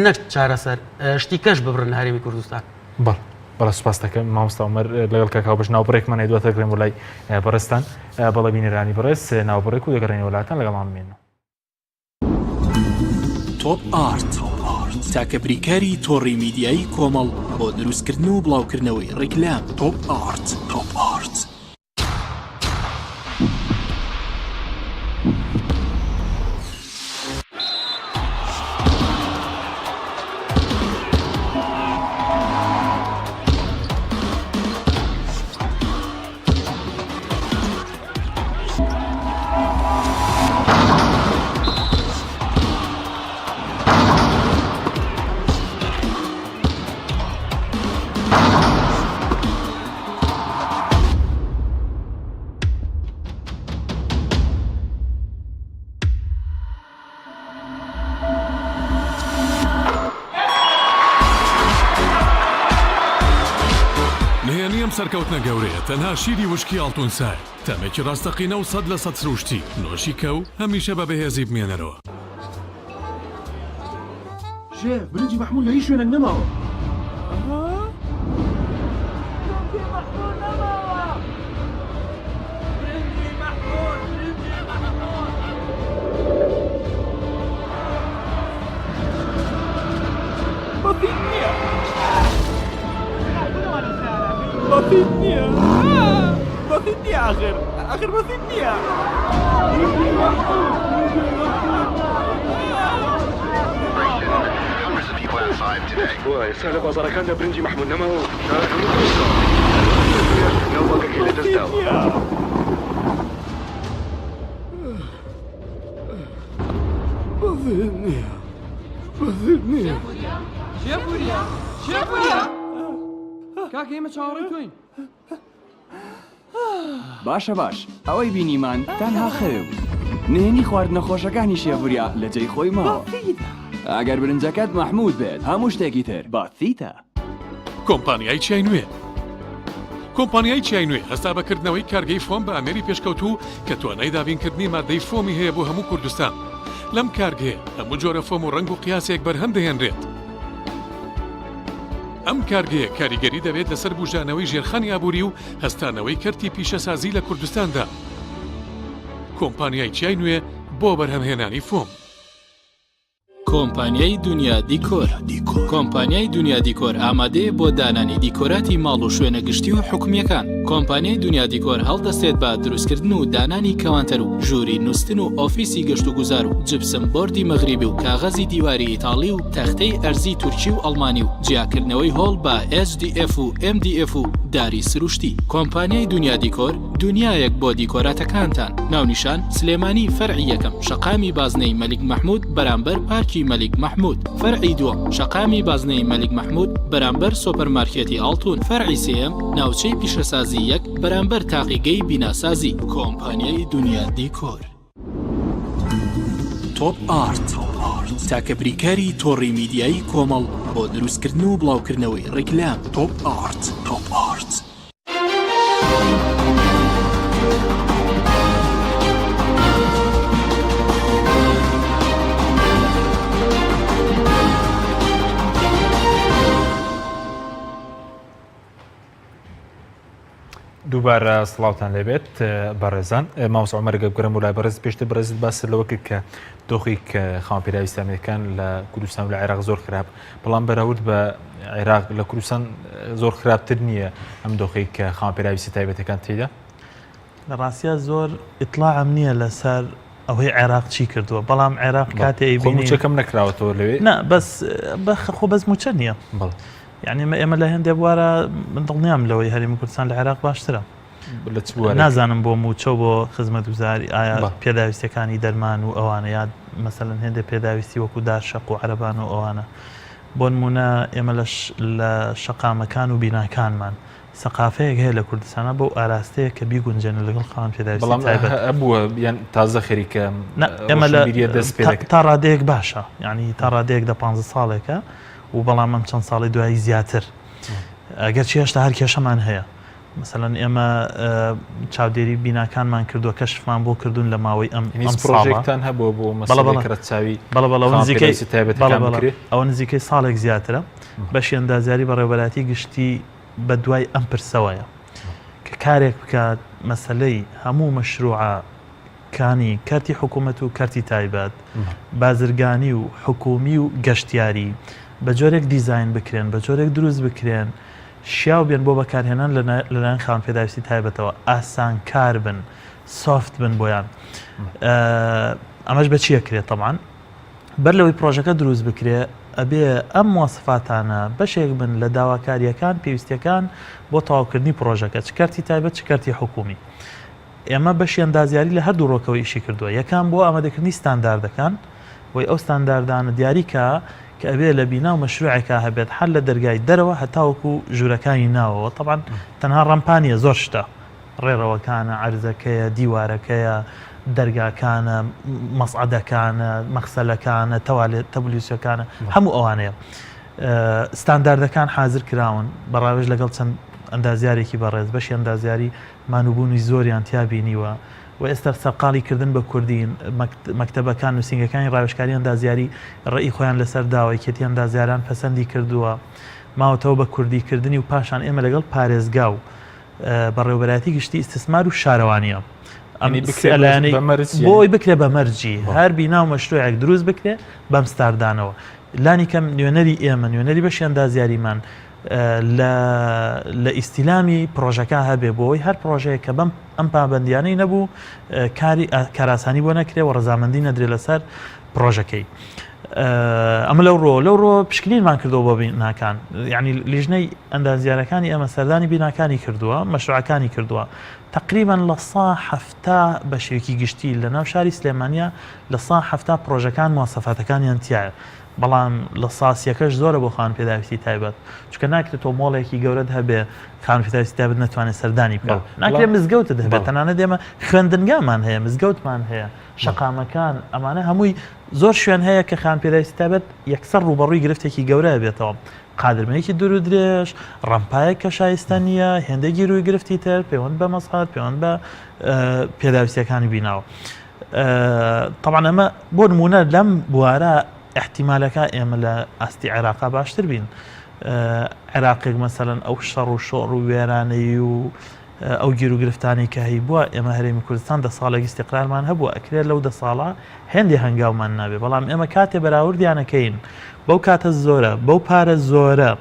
نەک چارەسەر شتی کەش ببرن لە هەرێمی کوردستان. بەڵێ بەڵێ سوپاس دەکەم مامۆستا عومەر لەگەڵ کاک هاوبەش ناوبڕێکمان هەیە دواتر دەگەڕێین بۆ لای بەڕێزتان بەڵێ بینەرانی بەڕێز ناوبڕێک و دەگەڕێینەوە لاتان لەگەڵمان بمێنەوە. تۆپ ئارت تاکە بریکاری تۆڕی میدیایی کۆمەڵ بۆ دروستکردن و بڵاوکردنەوەی ڕیکلام تۆپ ئارت تۆپ ئارت. نهێنی ئەم سەرکەوتنە گەورەیە تەنها شیری وشکی ئاڵتون سایە، تامێکی ڕاستەقینە و 100% سروشتی، نۆشی کە و هەمیشە بە بەهێزی بمێنەرەوە. شێف برنجی مەحموول لە هیچ شوێنێک نەماوە. بەسیت نییە بەسیت نییە ئاخر ئاخر بەسیت نییە. وا ئێستا لە بازاڕەکاندا برنجی مەحمود نەماوە و شار هەموو فرۆشراوە. هەروەها ناوبانگەکەی لەدەست داوە. بەسیت نییە بەسیت نییە. شێفوریا شێفوریا کاکە ئێمە چاوەڕێی تۆین. باشە باش ئەوەی بینیمان تەنها خەوێ بوو نهێنی خواردنە خۆشەکانی شێفوریا لە جێی خۆی ماوە ئەگەر برنجەکەت مەحمود بێت هەموو شتێکی تر بەسیتە. کۆمپانیای چیای نوێ کۆمپانیای چیای نوێ هەستا بە کردنەوەی کارگەی فۆم بە ئامێری پێشکەوتوو کە توانای دابینکردنی ماددەی فۆمی هەیە بۆ هەموو کوردستان. لەم کارگەیە هەموو جۆرە فۆم و ڕەنگ و قیاسێک بەرهەم دەهێنرێت. ئەم کارگەیە کاریگەری دەبێت لەسەر بوژانەوەی ژێرخانی ئابووری و هەستانەوەی کەرتی پیشەسازی لە کوردستاندا. کۆمپانیای چیای نوێ بۆ بەرهەمهێنانی فۆم. کۆمپانیای دونیا دیکۆر کۆمپانیای دونیا دیکۆر ئامادەیە بۆ دانانی دیکۆراتی ماڵ و شوێنە گشتی و حکومییەکان. کۆمپانیای دونیا دیکۆر هەڵدەستێت بە دروستکردن و دانانی کەوانتەر و ژووری نوستن و ئۆفیسی گەشتوگوزار و جپسم بۆردی مەغریبی و کاغەزی دیواری ئیتاڵی و تەختەی ئەرزی تورکی و ئەڵمانی و جیاکردنەوەی هۆڵ بە HDF و MDF و داری سروشتی. کۆمپانیای دونیا دیکۆر دونیایەک بۆ دیکۆراتەکانتان. ناونیشان، سلێمانی فەرعی یەکەم، شەقامی بازنەی مەلیک مەحمود بەرامبەر پارکی مەلیک مەحمود. فەرعی دووەم، شەقامی بازنەی مەلیک مەحمود بەرامبەر سۆپەرمارکێتی ئاڵتون. فەرعی سێیەم، ناوچەی پیشەسازی یەک بەرامبەر تاقیگەی بیناسازی. کۆمپانیای دونیا دیکۆر. تۆپ ئارت، تاکە بریکاری تۆڕی میدیایی کۆمەڵ بۆ دروستکردن و بڵاوکردنەوەی ڕیکلام. تۆپ ئارت. تۆپ ئارت. دووبارە سڵاوتان لێبێت بەڕێزان مامۆستا عومەر گەبگەرم و لای بەڕێز پێشتر بەڕێزت باست لەوە کرد کە دۆخی کە خاوەن پێداویستیانەکان لە کوردستان و لە عێراق زۆر خراپ بەڵام بەراورد بە عێراق لە کوردستان زۆر خراپتر نییە ئەم دۆخی کە خاوەن پێداویستی تایبەتەکان تێدا لە ڕاستیا زۆر ئیتڵاعم نییە لەسەر ئەوەی عێراق چی کردووە بەڵام عێراق کاتێ ئەیبینی موچەکەم نەکراوەتەوە لەوێ نا بەس خۆ بەس موچە نییە بەڵێ یعنی ئێمە ئێمە لە هەندێک بوارە من دڵنیام لەوەی هەرێمی کوردستان لە عێراق باشترە لە چ بوارێک؟ نازانم بۆ موچە و بۆ خزمەتگوزاری ئایا بەڵێ. پێداویستیەکانی دەرمان و ئەوانە یا مەسەلەن هێندێ پێداویستی وەکو دار شەق و عەرەبان و ئەوانە بۆ نمونە ئێمە لە لە شەقامەکان و بیناکانمان سەقافەیەک هەیە لە کوردستانا بەو ئاراستەیە کە بیگونجێنن لەگەڵ خاوەن پێداویستی بەڵام تایبەت. هەبووە یان تازە خەریکە نا ئێمە لە ڕۆشنبیریە دەست پێ تا دەکات؟ تا ڕادەیەک باشە یانی تا ڕادەیەک دە پانزە ساڵێکە و بەڵام ئەم چەند ساڵەی دوایی زیاتر ئەگەرچی هێشتا هەر کێشەمان هەیە مەسەلەن ئێمە چاودێری بیناکانمان کردووە کەشفمان بۆ کردوون لە ماوەی ئەم یعنی ئەم ساڵە پرۆژێکتان هەبووە بۆ بەڵێ مەسەلەی بەڵێ کەرەتچاوی بەڵێ بەڵێ ئەوە خاوەن نزیکەی پێداویستی بەڵێ تایبەتەکان بەڵێ بکرێ؟ ئەوە نزیکەی ساڵێک زیاترە بەشی ئەندازیاری بەڕێوەبەرایەتی گشتی بە دوای ئەم پرسەوەیە کە کارێک بکات مەسەلەی هەموو مەشروعە کانی کەرتی حکوومەت و کەرتی تایبەت، بازرگانی و حکوومی و گەشتیاری بە جۆرێک دیزاین بکرێن، بە جۆرێک دروست بکرێن شیاو بێن بۆ بەکارهێنان لەلایەن خاوەن پێداویستی تایبەتەوە، ئاسانکار بن، soft بن بۆیان. ئەمەش بە چی ئەکرێت تەبعەن بەر لەوەی پرۆژەکە دروست بکرێ ئەبێ ئەم مواسفاتانە بەشێک بن لە داواکارییەکان، پێویستییەکان بۆ تەواوکردنی پرۆژەکە، چ کەرتی تایبەت چ کەرتی حکوومی. ئێمە بەشی ئەندازیاری لە هەردوو ڕۆکەوە ئیشی کردووە، یەکەم بۆ ئامادەکردنی ستانداردەکان، بۆی ئەو ستانداردانە دیاری کا کە ئەبێ لە بینا و مەشروعێکا هەبێت هەر لە دەرگای دەرەوە هەتاوەکو ژوورەکانی ناوەوە، تەبعەن تەنها ڕەمپا نییە زۆر شتە، ڕێڕەوەکانە، عەرزەکەیە، دیوارەکەیە، دەرگاکانە، مەسعەدەکانە، مەغسەلەکانە، تەوالێت، تەبلیوسەکانە، هەموو ئەوانەیە. ستانداردەکان حازر کراون بە ڕاوێژ لەگەڵ چەند ئەندازیارێکی بەڕێز، بەشی ئەندازیاری مانوبوونی زۆریان تیا بینیوە و ئێستا سەرقاڵی کردن بە کوردین، مەکتەبەکان، نووسینگەکانی ڕاوێژکاری ئەندازیاری ڕەئی خۆیان لەسەر داوە، یەکێتی ئەندازیاران پەسەندی کردووە، ماوەتەوە بە کوردی کردنی و پاشان ئێمە لەگەڵ پارێزگا و بەڕێوەبەرایەتی گشتی ئیستسمار و شارەوانییە ئەم سێ لایەنەی بۆ ئەوەی بکرێ بە مەرجی هەر بینا و مەشروعێک دروست بکرێ بەم ستاردانەوە لانی کەم نوێنەری ئێمە نوێنەری بەشی ئەندازیاریمان. لە لە ئیستیلامی پرۆژەکە هەبێ بۆی هەر پرۆژەیە کە بەم ئەم پابندیانەی نەبوو کاری کاراسانی بۆ نەکرێ و ڕزامەندی نەدرێ لەسەر پرۆژەکەی. ئەمە لەو ڕۆ لەو ڕۆ پشکنینمان کردەوە بۆ بیناکان یعنی لیژنەی ئەندازیارەکانی ئێمە سەردانی بیناکانی کردووە مەشروعەکانی کردووە تقریبا لە سا هەفتا بە شێوکی گشتی لە ناو شاری سلێمانیا لە سا هەفتا پرۆژەکان مواسەفاتەکانیان تایە بەڵام لە ساسیەکەش زۆرە بۆ خان پێداویستی تایبەت چونکە ناکرێت تۆ مۆڵێکی گەورەت هەبێ خان پێداویستی تایبەت نەتوانێت سەردانی بکات ناکرێت مزگەوتت هەبێت تەنانەت ئێمە خوێندنگامان هەیە مزگەوتمان هەیە شەقامەکان ئەمانە هەمووی زۆر شوێن هەیە کە خان پێداویستی تایبەت یەکسەر ڕووبەڕووی گرفتێکی گەورە بێتەوە قادرمەیەکی دوور و درێژ ڕەمپایەک کە شایستە نییە هێندە گیروی گرفتی تر پەیوەند بە مەزهەر پەیوەند بە پێداویستیەکانی بیناوە تەبعەن ئەمە بۆ نمونە لەم بوارە احتیمالەکە ئێمە لە ئاستی عێراقا باشتر بین عێراقێک مەسەلەن ئەو شەڕ و شۆڕ و وێرانەی و ئەو گیر و گرفتانی کە هەیبووە ئێمە هەرێمی کوردستان دە ساڵێک ئیستیقرارمان هەبووە ئەکرێت لەو دە ساڵە هێندێ هەنگاومان نابێ بەڵام ئێمە کاتێ بەراوردیانەکەین بەو کاتە زۆرە بەو پارە زۆرە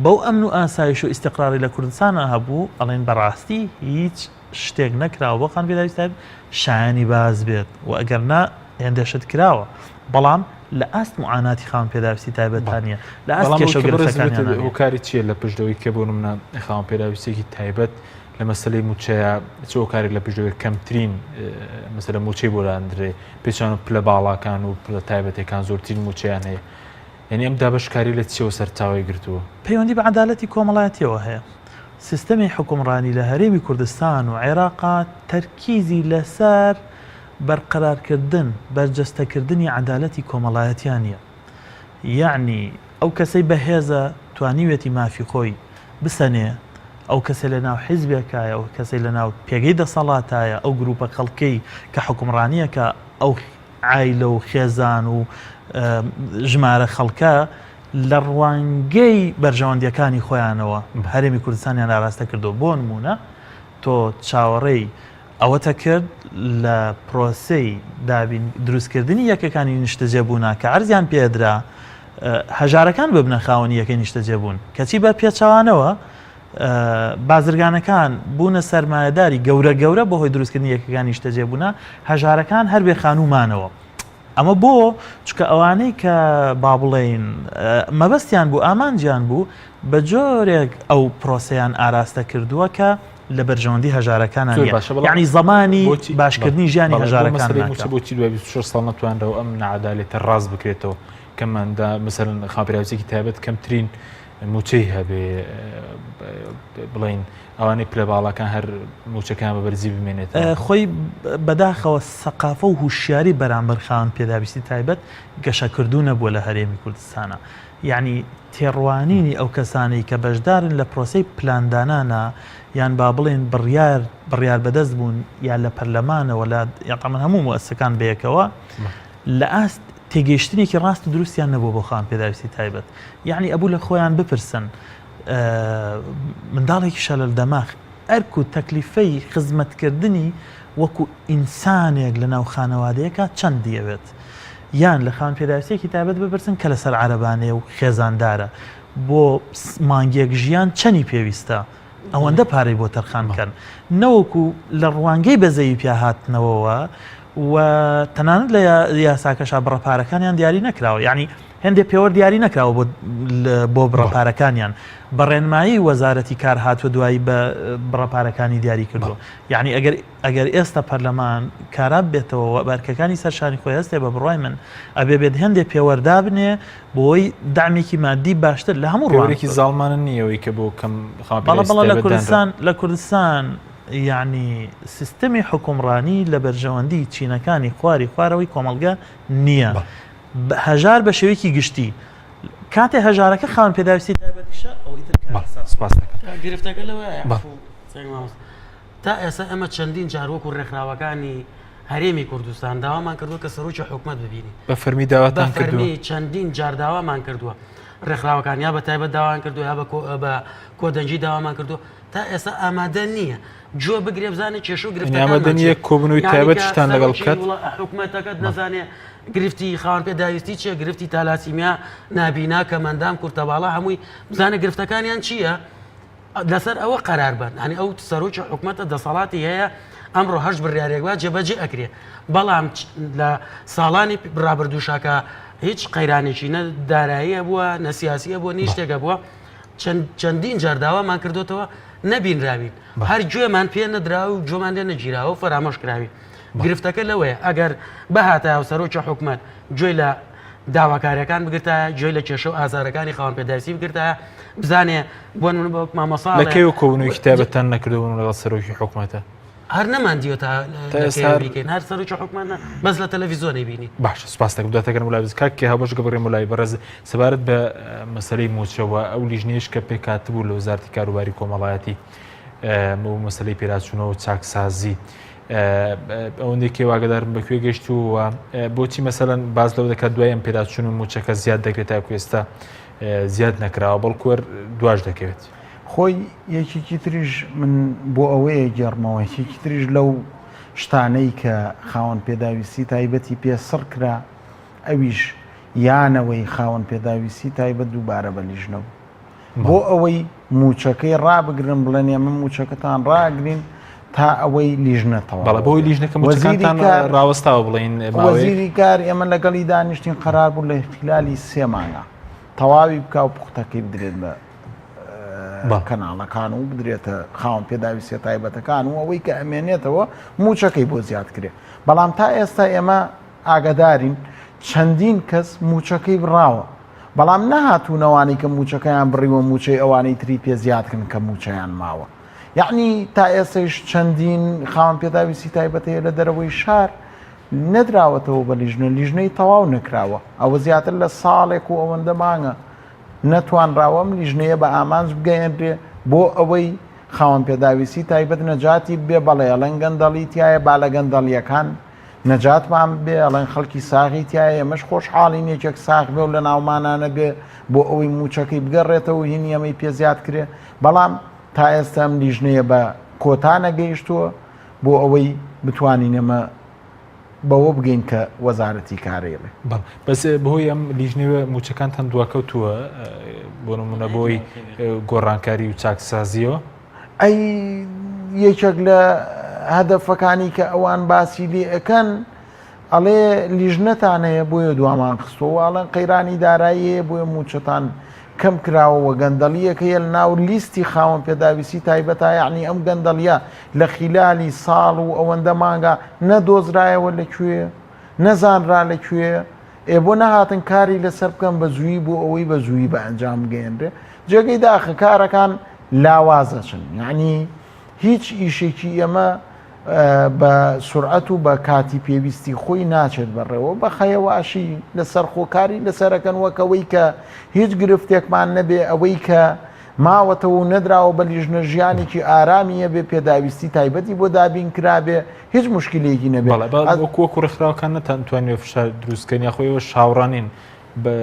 بەو ئەمن و ئاسایش و ئیستیقراری لە کوردستانە هەبوو ئەڵێن بەڕاستی هیچ شتێک نەکراوە بۆ خان پێداویستی تایبەت شایانی باس بێت و ئەگەر نا هێندێ شت کراوە بەڵام لە ئاست معاناتی خاوەن پێداویستی تایبەتان نییە لە ئاست کێشە و گرفتەکانیان نییە. هۆکاری چییە لە پشتەوەی کە بۆ نمونە خاوەن پێداویستیەکی تایبەت لە مەسەلەی مووچەیە چ هۆکارێک لە پشتەوەی کەمترین مەسەلە مووچەی بۆ دادرێ پێچان و پلە باڵاکان و پلە تایبەتەکان زۆرترین مووچەیان هەیە یعنی ئەم دابەشکاری لە چیەوە سەرچاوەی گرتووە؟ پەیوەندی بە عەدالەتی کۆمەڵایەتیەوە هەیە. سیستەمی حوکمڕانی لە هەرێمی کوردستان و عێراقا تەرکیزی لەسەر بەرقەرارکردن، بەرجەستەکردنی عەدالەتی کۆمەڵایەتیا نیە. یەعنی ئەو کەسەی بەهێزە توانیوێتی مافی خۆی بسەنێ، ئەو کەسەی لە ناو حیزبێکایە، ئەو کەسەی لە ناو پێگەی دەسەڵاتایە، ئەو گروپە خەڵکەی کە حوکمڕانیەکە، ئەو عایلە و خێزان و ژمارە خەڵکە لە ڕوانگەی بەرژەوەندییەکانی خۆیانەوە هەرێمی کوردستانیان ئاراستە کردووە. بۆ نموونە تۆ چاوەڕێی ئەوەتە کرد لە پرۆسەی دابین دروستکردنی یەکەکانی نیشتەجێبوونا کە عەرزیان پێدرا هەژارەکان ببنە خاوەنی یەکەی نیشتەجێبوون، کەچی بە پێچەوانەوە بازرگانەکان بوونە سەرمایەداری گەورە گەورە بەهۆی دروستکردنی یەکەکانی نیشتەجێبوونە، هەژارەکان هەر بێ خانوو مانەوە. ئەمە بۆ؟ چونکە ئەوانەی کە با بڵێین مەبەستیان بوو، ئامانجیان بوو، بە جۆرێک ئەو پرۆسەیان ئاراستە کردووە کە لە بەرژەوەندی هەژارەکانە زۆر نییە. باشە بەڵام یەعنی زەمانی بۆچی باشکردنی ژیانی بەڵێ بۆ هەژارەکان مەسەلەی ناکا. مووچە بۆچی دوای 26 ساڵ نەتوانراوە ئەم ناعەدالەتە ڕاست بکرێتەوە کە ماندا مەسەلەن خاوەن تایبەت کەمترین مووچەی هەبێ بڵێین ئەوانەی پلە باڵاکان هەر مووچەکەیان بە بەرزی بمێنێتەوە. خۆی بەداخەوە سەقافە و هوشیاری بەرامبەر خاوەن پێداویستی تایبەت گەشەکردوو نەبووە لە هەرێمی کوردستانا یەعنی تێڕوانینی ئەو کەسانەی کە بەشدارن لە پرۆسەی پلاندانانا یان با بڵێن بڕیار بڕیار بەدەست بوون یا لە پەرلەمانەوە لە یا تەمەن هەموو موئەسسەکان بەیەکەوە لە ئاست تێگەیشتنێکی ڕاست و دروستیان نەبووە بۆ خاوەن پێداویستی تایبەت یەعنی ئەبوو لە خۆیان بپرسن منداڵێکی شەلەل دەماغ ئەرک و تەکلیفەی خزمەتکردنی وەکو ئینسانێک لە ناو خانەوادەیەکا چەندی ئەوێت یان لە خاوەن پێداویستیەکی تایبەت بپرسن کە لەسەر عەرەبانەیە و خێزاندارە بۆ مانگێک ژیان چەنی پێویستە ئەوەندە پارەی بۆ تەرخان بکەن نەوەکو لە ڕوانگەی بەزەیی پیا هاتنەوەوە و تەنانەت لە یاساکەشا بڕە پارەکانیان دیاری نەکراوە یعنی هێندێ پێوەر دیاری نەکراوە بۆ بۆ بڕە پارەکانیان بە ڕێنمایی وەزارەتی کار هاتووە دوایی بە بڕە پارەکانی دیاری کردووە یعنی ئەگەر ئەگەر ئێستا پەرلەمان کارا بێتەوە و بارکەکانی سەرشانی خۆی هەستێ بە بڕای من ئەبێ بێت هەندێ پێوەردابنێ بۆی دامێکی مادی باشتر لە هەموو ڕوانێکی زاڵمانە نییەوەی کە بۆ کەم بەڵە بەڵە لە کوردستان لە کوردستان یعنی سیستمی حکومڕانی لە بەرژەوەندی چینەکانی خواری خوارەوەی کۆمەڵگە نییە. هەژار بە شێوەیەکی گشتی کاتێ هەژارەکە خاوەن پێداویستی تایبەتیشە ئەو ئیتر کارەسات. سپاس دەکەم. گرفتەکە لەوەیە بەڵێ. عەفو سەید مامۆستا تا ئێستا ئێمە چەندین جار وەکو ڕێکخراوەکانی هەرێمی کوردستان داوامان کردووە کە سەرۆکی حکومەت ببینین بە فەرمی بە داواتان کردووە؟ فەرمی چەندین جار داوامان کردووە ڕێکخراوەکان یا بە تایبەت داوایان کردووە یا بە کۆ بە کۆدەنگی داوامان کردووە. تا ئێستا ئامادە نییە گوێ بگرێ بزانێ کێشە و یعنی ئامادە گرفتەکانمان نییە چییە. کۆبوونەوەی یعنی کە تایبەتیشتان لەگەڵ سەرۆکی بکات؟ وڵا حکومەتەکەت نەزانێ گرفتی خاوەن پێداویستی چییە، گرفتی تالاسیمیا، نابینا، کەمئەندام، کورتەباڵا هەمووی بزانێ گرفتەکانیان چییە، لەسەر ئەوە قەرار بەن. یعنی ئەو سەرۆکی حکومەتە دەسەڵاتی هەیە ئەمڕۆ هەشت بڕیارێک با جێبەجێ ئەکرێ، بەڵام لە ساڵانی ڕابردووشا کە هیچ قەیرانێکی نە دارایی هەبووە نە سیاسی هەبووە نە هیچ شتێک هەبووە چەندین جار داوامان کردوتەوە نەبینراوین هەر گوێمان پێ نەدراوە و گوێمان لێ نەگیراوە و فەرامۆش کراوین گرفتەکە لەوەیە ئەگەر بهاتایە و سەرۆکی حکومەت گوێی لە داواکاریەکان بگرتایە گوێی لە کێشە و ئازارەکانی خاوەن پێداویستی بگرتایە بزانێ بۆ نمونە بە مامۆستا لە کەیەوە کۆبوونەوەی تایبەتتان نەکردووە بۆ نمونە لەگەڵ سەرۆکی حکومەتە؟ هەر نەماندیوە تا تا ئێستا بیکەین هەر سەرۆکی حکومەت نە بەس لە تەلەڤیزیۆنی بینی. باشە سوپاس دەکەم دواتر گەرم مولای بەرز کاک هاوبەش گەبڕێ مولای بەڕێز سەبارەت بە مەسەلەی مووچە و ئەو لیژنەیەش کە پێکهاتبوو لە وەزارەتی کاروباری کۆمەڵایەتی و مەسەلەی پێداچوونەوە و چاکسازی ئەوەندەی کێ واگەدارم بە کوێ گەشتووە بۆچی مەسەلەن باس لەوە دەکات دوای ئەم پێداچوون و مووچەکە زیاد دەکرێت تاکو ئێستا زیاد نەکراوە بەڵکو دواش دەکەوێت. خۆی یەکێکی تریش من بۆ ئەوەیە گێڕمەوە یەکێکی تریش لەو شتانەی کە خاوەن پێداویستی تایبەتی پێ سڕ کرا ئەویش یانەوەی خاوەن پێداویستی تایبەت دووبارە بە لیژنە بوو بۆ ئەوەی موچەکەی ڕابگرن بڵێن ئێمە موچەکەتان ڕاگرین تا ئەوەی لیژنە تەواو بەڵێ بۆی لیژنەکە موچەکانتان ڕاوەستاوە بڵێن وەزیری کار ئێمە لەگەڵی دانیشتین قەرار بوو لە خلالی سێ مانگە تەواوی بکا و پوختەکەی بدرێت بە کەناڵەکان و بدرێتە خاوەن پێداویستیە تایبەتەکان و ئەوەی کە ئەمێنێتەوە موچەکەی بۆ زیاد کرێ بەڵام تا ئێستا ئێمە ئاگادارین چەندین کەس موچەکەی بڕاوە بەڵام نەهاتوون ئەوانەی کە موچەکەیان بڕیوە موچەی ئەوانەی تری پێ زیاد کەن کە موچەیان ماوە یعنی تا ئێستەیش چەندین خاوەن پێداویستی تایبەت هەیە لە دەرەوەی شار نەدراوەتەوە بە لیژنە لیژنەی تەواو نەکراوە ئەوە زیاتر لە ساڵێک و ئەوەندە مانگە نەتوانراوە ئەم لیژنەیە بە ئامانج بگەیەنرێ بۆ ئەوەی خاوەن پێداویستی تایبەت نەجاتی ببێ بەڵێ ئەڵێن گەندەڵی تایە با لە گەندەڵیەکان نەجاتمان ببێ ئەڵێن خەڵکی ساغی تایە ئێمەش خۆشحاڵین یەکێک ساغ بێ و لە ناومانا نەبێ بۆ ئەوەی مووچەکەی بگەڕێتەوە و هینی ئەمەی پێ زیاد کرێ بەڵام تا ئێستا ئەم لیژنەیە بە کۆتا نەگەیشتووە بۆ ئەوەی بتوانین ئێمە بەوە بگەین کە وەزارەتی کارەیڵێ. بەڵێ بەس بەهۆی ئەم لیژنەوە مووچەکانتان دواکەوتووە بۆ نمونە بۆی گۆڕانکاری و چاکسازیەوە؟ ئەی یەکێک لە هەدەفەکانی کە ئەوان باسی لێ ئەکەن ئەڵێ لیژنەتان هەیە بۆیە دوامان خستەوە ئەڵێن قەیرانی دارایی هەیە بۆیە مووچەتان کەم کراوە و گەندەڵییەک هەیە لە ناو لیستی خاوەن پێداویستی تایبەتا یەعنی ئەم گەندەڵیە لە خیلالی ساڵ و ئەوەندە مانگا نەدۆزرایەوە لە کوێ نەزانرا لە کوێ ئێ بۆ نەهاتن کاری لەسەر بکەن بە زووی بۆ ئەوەی بە زووی بە ئەنجام بگەیەنرێ جێگەی داخە کارەکان لاوازەچن یعنی هیچ ئیشێکی ئێمە بە سورعەت و بە کاتی پێویستی خۆی ناچێت بەڕێوە بە خەیەواشی لەسەر خۆکاری لەسەرەکەن وەک ئەوەی کە هیچ گرفتێکمان نەبێ ئەوەی کە ماوەتەوە و نەدراوە بە لیژنە ژیانێکی ئارامی هەبێ پێداویستی تایبەتی بۆ دابین کرابێ هیچ مشکلێکی نەبێ وەکو وەکو ڕێکخراوەکان نەتانتوانیوە فشار دروستکەن یاخۆ ئێوە شاوڕانین بە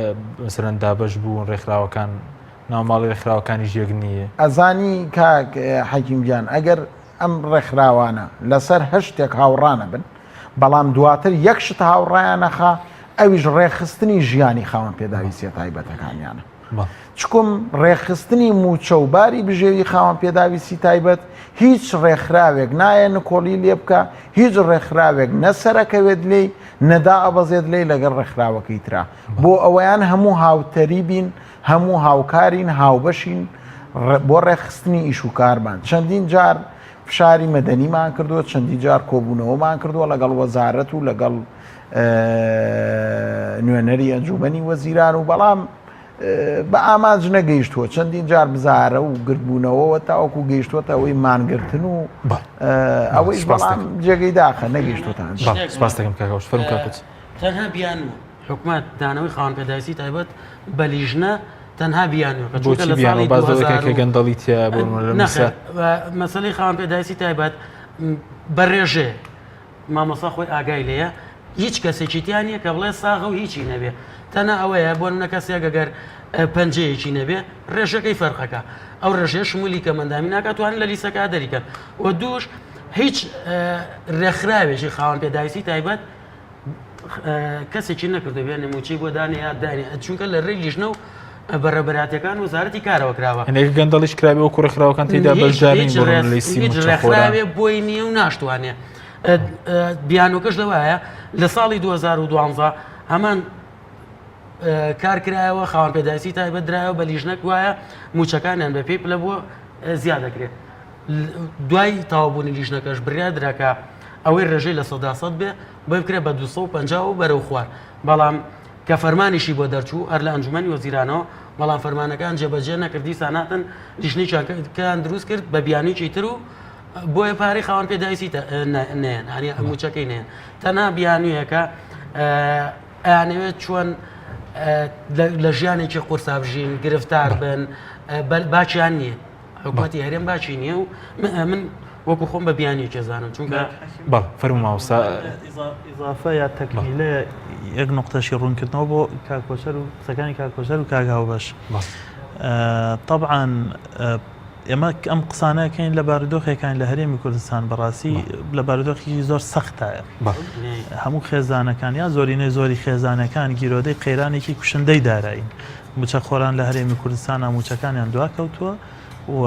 مەسەلەن دابەش بوون ڕێکخراوەکان ناو ماڵی ڕێکخراوەکانیش یەک نییە. ئەزانی کاک حەکیم گیان ئەگەر ئەم ڕێکخراوانە لەسەر هەر شتێک هاوڕانەبن، بەڵام دواتر یەک شت هاوڕایانەخا ئەویش ڕێکخستنی ژیانی خاوەن پێداویستیە تایبەتەکانیانە. چکم ڕێکخستنی مووچە و باری بژێوی خاوەن پێداویستی تایبەت هیچ ڕێکخراوێک نایە نکۆڵی لێ بکە، هیچ ڕێکخراوێک نە سەرەکەوێت لێی نە دائەبەزێت لێی لەگەڵ ڕێکخراوەکەی ترا. بۆ ئەوەیان هەموو هاوتەریبین، هەموو هاوکارین هاوبەشین بۆ ڕێکخستنی ئیش و کارمان چەندین جار فشاری مەدەنیمان کردووە چەندین جار کۆبوونەوەمان کردووە لەگەڵ وەزارەت و لەگەڵ نوێنەری ئەنجومەنی وەزیران و بەڵام بە ئامانج نەگەیشتووە چەندین جار بزارە و گردبوونەوەوە تاوەکو گەیشتووەتە ئەوەی مانگرتن و ئەوەی بەڵام جێگەی داخە نەگەیشتوتان سپاس دەکەم کاکەوش فەرموو کاکە تەنها بیانوو حکومەت دانەوەی خاوەن پێداویستی تایبەت بە لیژنە تەنها بیانووەکە چونکە لە ساڵی 2000 کە گەندەڵی تیا بۆ نەخێر مەسەلەی خاوەن پێداویستی تایبەت بە ڕێژەیە مامۆستا خۆی ئاگای لێیە هیچ کەسێکی تیا نییە کە بڵێ ساغە و هیچی نەبێ تەنها ئەوەیە بۆ نمونە کەسێک ئەگەر. پەنجەیەکی نەبێ ڕێژەکەی فەرقەکە ئەو ڕێژەیە شمولی کەمەندامی ناکات توانن لە لیستەکە دەریکەن و دووش هیچ ڕێکخراوێکی خاوەن پێداویستی تایبەت کەسێکی نەکردو بێنێ موچەی بۆ دانێ یا دانێ چونکە لە ڕێی لیژنە و بەڕێوەبەراتەکان وەزارەتی کارەوە کراوە. هەندێک گەندەڵیش کراوێ وەکو ڕێکخراوەکان تێیدا بەشدارین بۆ لیستی هیچ ڕێکخراوێ بۆی نییە و ناشتوانێ. بیانوەکەش لەوایە لە ساڵی 2012 هەمان کار کرایەوە خاوەن پێداویستی تایبەت درایەوە بە لیژنەک وایە موچەکانیان بە پێی پلە بووە زیاد دەکرێت. دوای تەواوبوونی لیژنەکەش بڕیار درا کە ئەوەی ڕێژەی 100% بێ بۆی بکرێت بە 250 و بەرەو خوار بەڵام کە فەرمانیشی بۆ دەرچوو هەر لە ئەنجومەنی وەزیرانەوە بەڵام فەرمانەکان جێبەجێ نەکرد دیسان هاتن لیژنەیەکیان دروست کرد بە بیانوویەکی تر و بۆیە پارەی خاوەن پێداویستی نەیەن هەنی مووچەکەی نەیەن تەنها بیانوویەکە ئەیانەوێت چۆن لە ژیانێکی قورسا بژین گرفتار بن باکیان نییە حکومەتی هەرێم باکی نییە و من وەکو خۆم بە بیانیەکی ئەزانم چونکە بەڵێ فەرموو مامۆستا. ئیزافە یا تەکمیلە یەک نوقتەشی ڕوونکردنەوە بۆ کاک کۆچەر و قسەکانی کاک کۆچەر و کاک هاوبەش تەبعەن ئێمە ئەم قسانەکەین لە بارودۆخێکان لە هەرێمی کوردستان بەڕاستی لە بارودۆخێکی زۆر سەختایە هەموو خێزانەکان یا زۆرینەی زۆری خێزانەکان گیرۆدەی قەیرانێکی کوشندەی دارایین موچەخۆران لە هەرێمی کوردستانە موچەکانیان دواکەوتووە و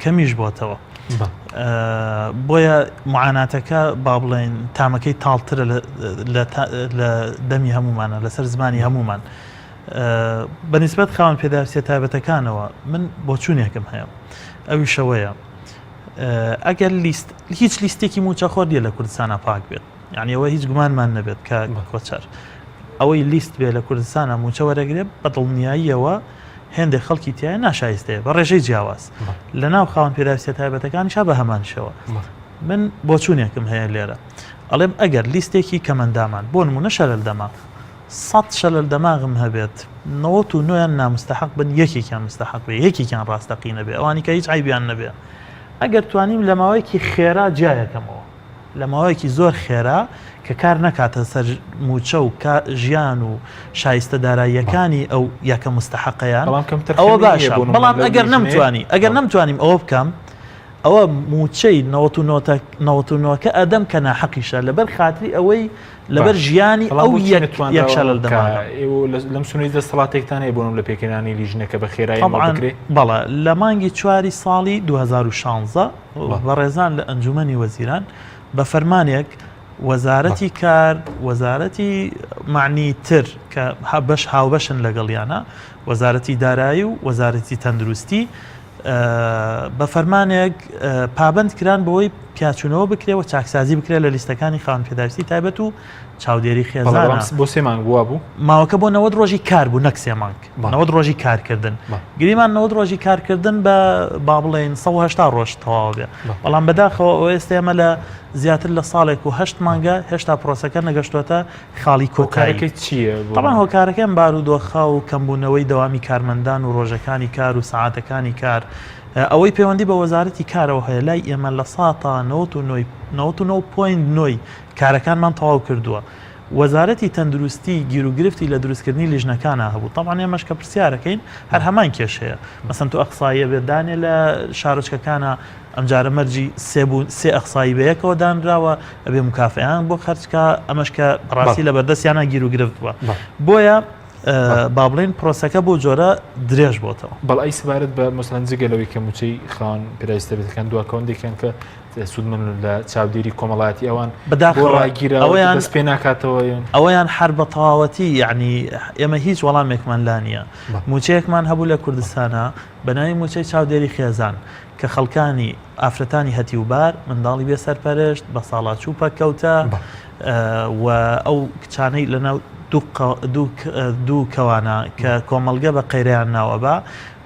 کەمیش بۆتەوە بۆیە معاناتەکە با بڵێن تامەکەی تاڵترە لە دەمی هەمومانە لەسەر زمانی هەمومان بەنیسبەت خاوەن پێداویستیە تایبەتەکانەوە من بۆچوونێکم هەیە ئەویشەوەیە ئەگەر لیست هیچ لیستێکی موچەخۆر نیە لە کوردستانە پاک بێت یعنی ئەوە هیچ گومانمان نەبێت کە کۆچەر ئەوەی لیست بێ لە کوردستانە موچە وەرەگرێ بە دڵنیاییەوە هێندێک خەڵکی تایە ناشایستەیە بە ڕێژەی جیاواز لە ناو خاوەن پێداویستیە تایبەتەکانیشا بە هەمان شێوە من بۆچوونێکم هەیە لێرە ئەڵێم ئەگەر لیستێکی کەمەندامان بۆ نمونە شەلەل دەماغ سەت شەلەل دەماغم هەبێت نەوەت و نۆیان نامستەحەق بن یەکێکیان مستەحەق بێ یەکێکیان ڕاستەقینە بێ ئەوانی کە هیچ عەیبیان نەبێ ئەگەر توانیم لە ماوەیەکی خێرا جیایەکەمەوە لە ماوەیەکی زۆر خێرا کە کار نەکاتە سەر مووچە و ژیان و شایستە داراییەکانی ئەو یەکە مستەحەقەیان ئەوە باشە بەڵام ئەگەر نەمتوانی ئەگەر نەمتوانیم ئەوە بکەم ئەوە مووچەی 99 کە ئەدەم کە ناحەقیشە لەبەر خاتری ئەوەی لەبەر ژیانی ئەو یەک شەلەل دەماغە. لەم سنووری دەسەڵاتێکتان هەیە بۆ لە پێکهێنانی لیژنەکە بە خێرایی بکرێ؟ بەڵێ لە مانگی چواری ساڵی 2016 بەڕێزان لە ئەنجومەنی وەزیران بە فەرمانێک وەزارەتی کار وەزارەتی معنی تر کە بەش هاوبەشن لەگەڵیانە وەزارەتی دارایی و وەزارەتی تەندروستی بە فەرمانێک پابند کران بەوەی پیاچوونەوە بکرێ و چاکسازی بکرێت لە لیستەکانی خاوەن پێداویستی تایبەت و چاودێری خێزان بۆ سێ مانگ بووە بوو ماوەکە بۆ 90 ڕۆژی کار بوو نەک سێ مانگ 90 ڕۆژی کارکردن گریمان 90 ڕۆژی کارکردن بە با بڵێن 180 ڕۆژ تەواو بێ بەڵام بەداخەوە ئەو ئێستا ئێمە لە زیاتر لە ساڵێک و هەشت مانگە هێشتا پرۆسەکە نەگەشتوەتە خاڵی کۆتایەکەی چییە؟ تەبعەن هۆکارەکەی ئەم بارودۆخە و کەمبوونەوەی دەوامی کارمەندان و ڕۆژەکانی کار و سەعاتەکانی کار ئەوەی پەیوەندی بە وەزارەتی کارەوە هەیە لای ئێمە لە ساتا 99 point نۆی کارەکانمان تەواو کردووە. وەزارەتی تەندروستی گیروگرفتی لە دروستکردنی لیژنەکانا هەبوو تەبعەن ئێمەش کە پرسیارەکەین هەر هەمان کێشەیە مەسەن تۆ ئەخساییە بێت دانێ لە شارۆچکەکانا ئەمجارە مەرجی سێ بوون سێ ئەخسایی بەیەکەوە دانراوە ئەبێ مکافەیان بۆ خەرجکا ئەمەش کە بەڕاستی لە بەردەستیانە گیروگرفت بووە بۆیە با بڵێین پرۆسەکە بۆ جۆرە درێژ بۆتەوە. بەڵ ئەی سەبارەت بە مەسەلەن جگە لەوەی کە مووچەی خاوەن پێداویستە تایبەتەکان دواکەوەندێکیان کە سوودمەند لە چاودێری کۆمەڵایەتی ئەوان بەداخەوە ڕاگیراوە ئەوەیان دەست پێ ناکاتەوە یان ئەوەیان هەر بە تەواوەتی یعنی ئێمە هیچ وەڵامێکمان لا نییە مووچەیەکمان هەبوو لە کوردستانە بە ناوی مووچەی چاودێری خێزان کە خەڵکانی ئافرەتانی هەتیوبار، منداڵی بێ سەرپەرشت، بەساڵاچوو پەککەوتە و ئەو کچانەی لەناو دوو کەوانە کە کۆمەڵگە بە قەیرەیان ناوەبا،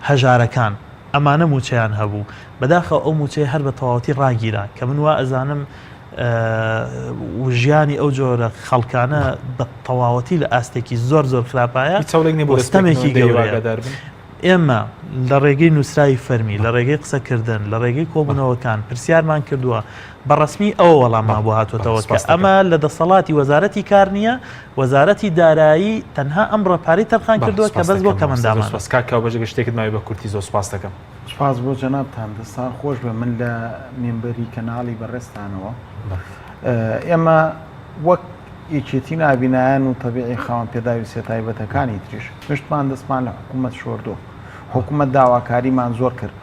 هەژارەکان، ئەمانە مووچەیان هەبوو. بەداخەوە ئەو مووچەیە هەر بە تەواوەتی ڕاگیرا کە من وا ئەزانم ژیانی ئەو جۆرە خەڵکانە بە تەواوەتی لە ئاستێکی زۆر زۆر خراپایە هیچ هەوڵێک نییە بۆ ستەمێکی دەستپێکردنەوەی گەورەیە. ئاگادار بن. ئێمە لە ڕێگەی نووسراوی فەرمی، لە ڕێگەی قسەکردن، لە ڕێگەی کۆبوونەوەکان پرسیارمان کردووە، بە ڕەسمی ئەوە وەڵاممان بۆ هاتووەتەوە کە ئەمە لە دەسەڵاتی وەزارەتی کار نییە، وەزارەتی دارایی تەنها ئەم بڕە پارەی تەرخان کردووە کە بەس بۆ کەمئەندامانە. سپاس کاک کاوە بەش ئەگەر شتێکت ماوی بە کورتی زۆر سپاست دەکەم. سپاس بۆ جەنابتان دەستان خۆش بێ من لە مینبەری کەناڵی بەڕێزتانەوە ئێمە وەک یەکێتی نابینایان و تەبیعی خاوەن پێداویستیە تایبەتەکانی تریش پشتمان دەستمان لە حکوومەت شۆردووە حکوومەت داواکاریمان زۆر کرد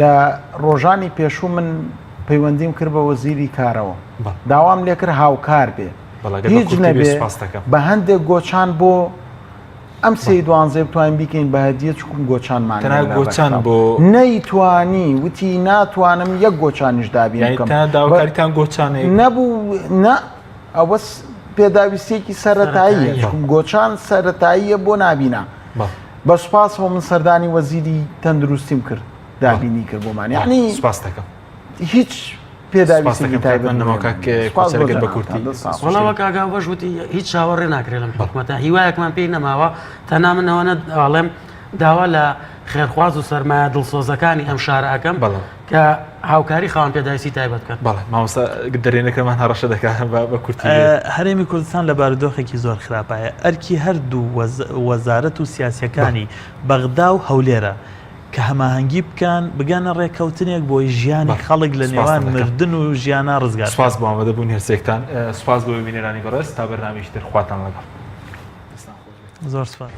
لە ڕۆژانی پێشوو من پەیوەندیم کرد بە وەزیری کارەوە داوام لێکرد هاوکار بێ هیچ نەبێ بە هەندێک گۆچان بۆ ئەم سێی دوانزەی بتوانین بیکەین بە هەدیە چکم گۆچانمان تەنها گۆچان بۆ نەیتوانی وتی ناتوانم یەک گۆچانیش دابین بکەم داواکاریتان گۆچانێک نەبوو نە ئەوە پێداویستێکی سەتاییە چکم گۆچان سەتاییە بۆ نابینا بە سوپاسەوە من سەردانی وەزیری تەندروستیم کرد دابینی کرد بۆمان یعنی سپاس دەکەم هیچ پێداویستێکی تایبەت نەما کاک کۆچەر گەر بە کورتی. وەڵا وەک ئاگا بەش وتی هیچ چاوەڕێ ناکرێت لەم حکومەتە هیوایەکمان پێی نەماوە تەنها من ئەوەنە ئەڵێم داوا لە خێرخواز و سەرمایە دڵسۆزەکانی ئەم شارە ئەکەم کە هاوکاری خاوەن پێداویستی تایبەت بکەن. بەڵێ مامۆستا دەرێنەکەمان هەڕەشە دەکات بە کورتی. هەرێمی کوردستان لە بارودۆخێکی زۆر خراپایە ئەرکی هەردوو وەزارەت و سیاسیەکانی بەغدا و هەولێرە کە هەماهەنگی بکەن بگەنە ڕێککەوتنێک بۆی ژیانی خەڵک لە نێوان مردن و ژیانا ڕزگار بکەن. سوپاس بۆ ئامادەبوونی هەرسێکتان. سوپاس بۆ بینەرانی بەڕێز. تا بەرنامەیەکی تر خواتان لەگەڵ. دەستان خۆش بێت. زۆر سوپاس.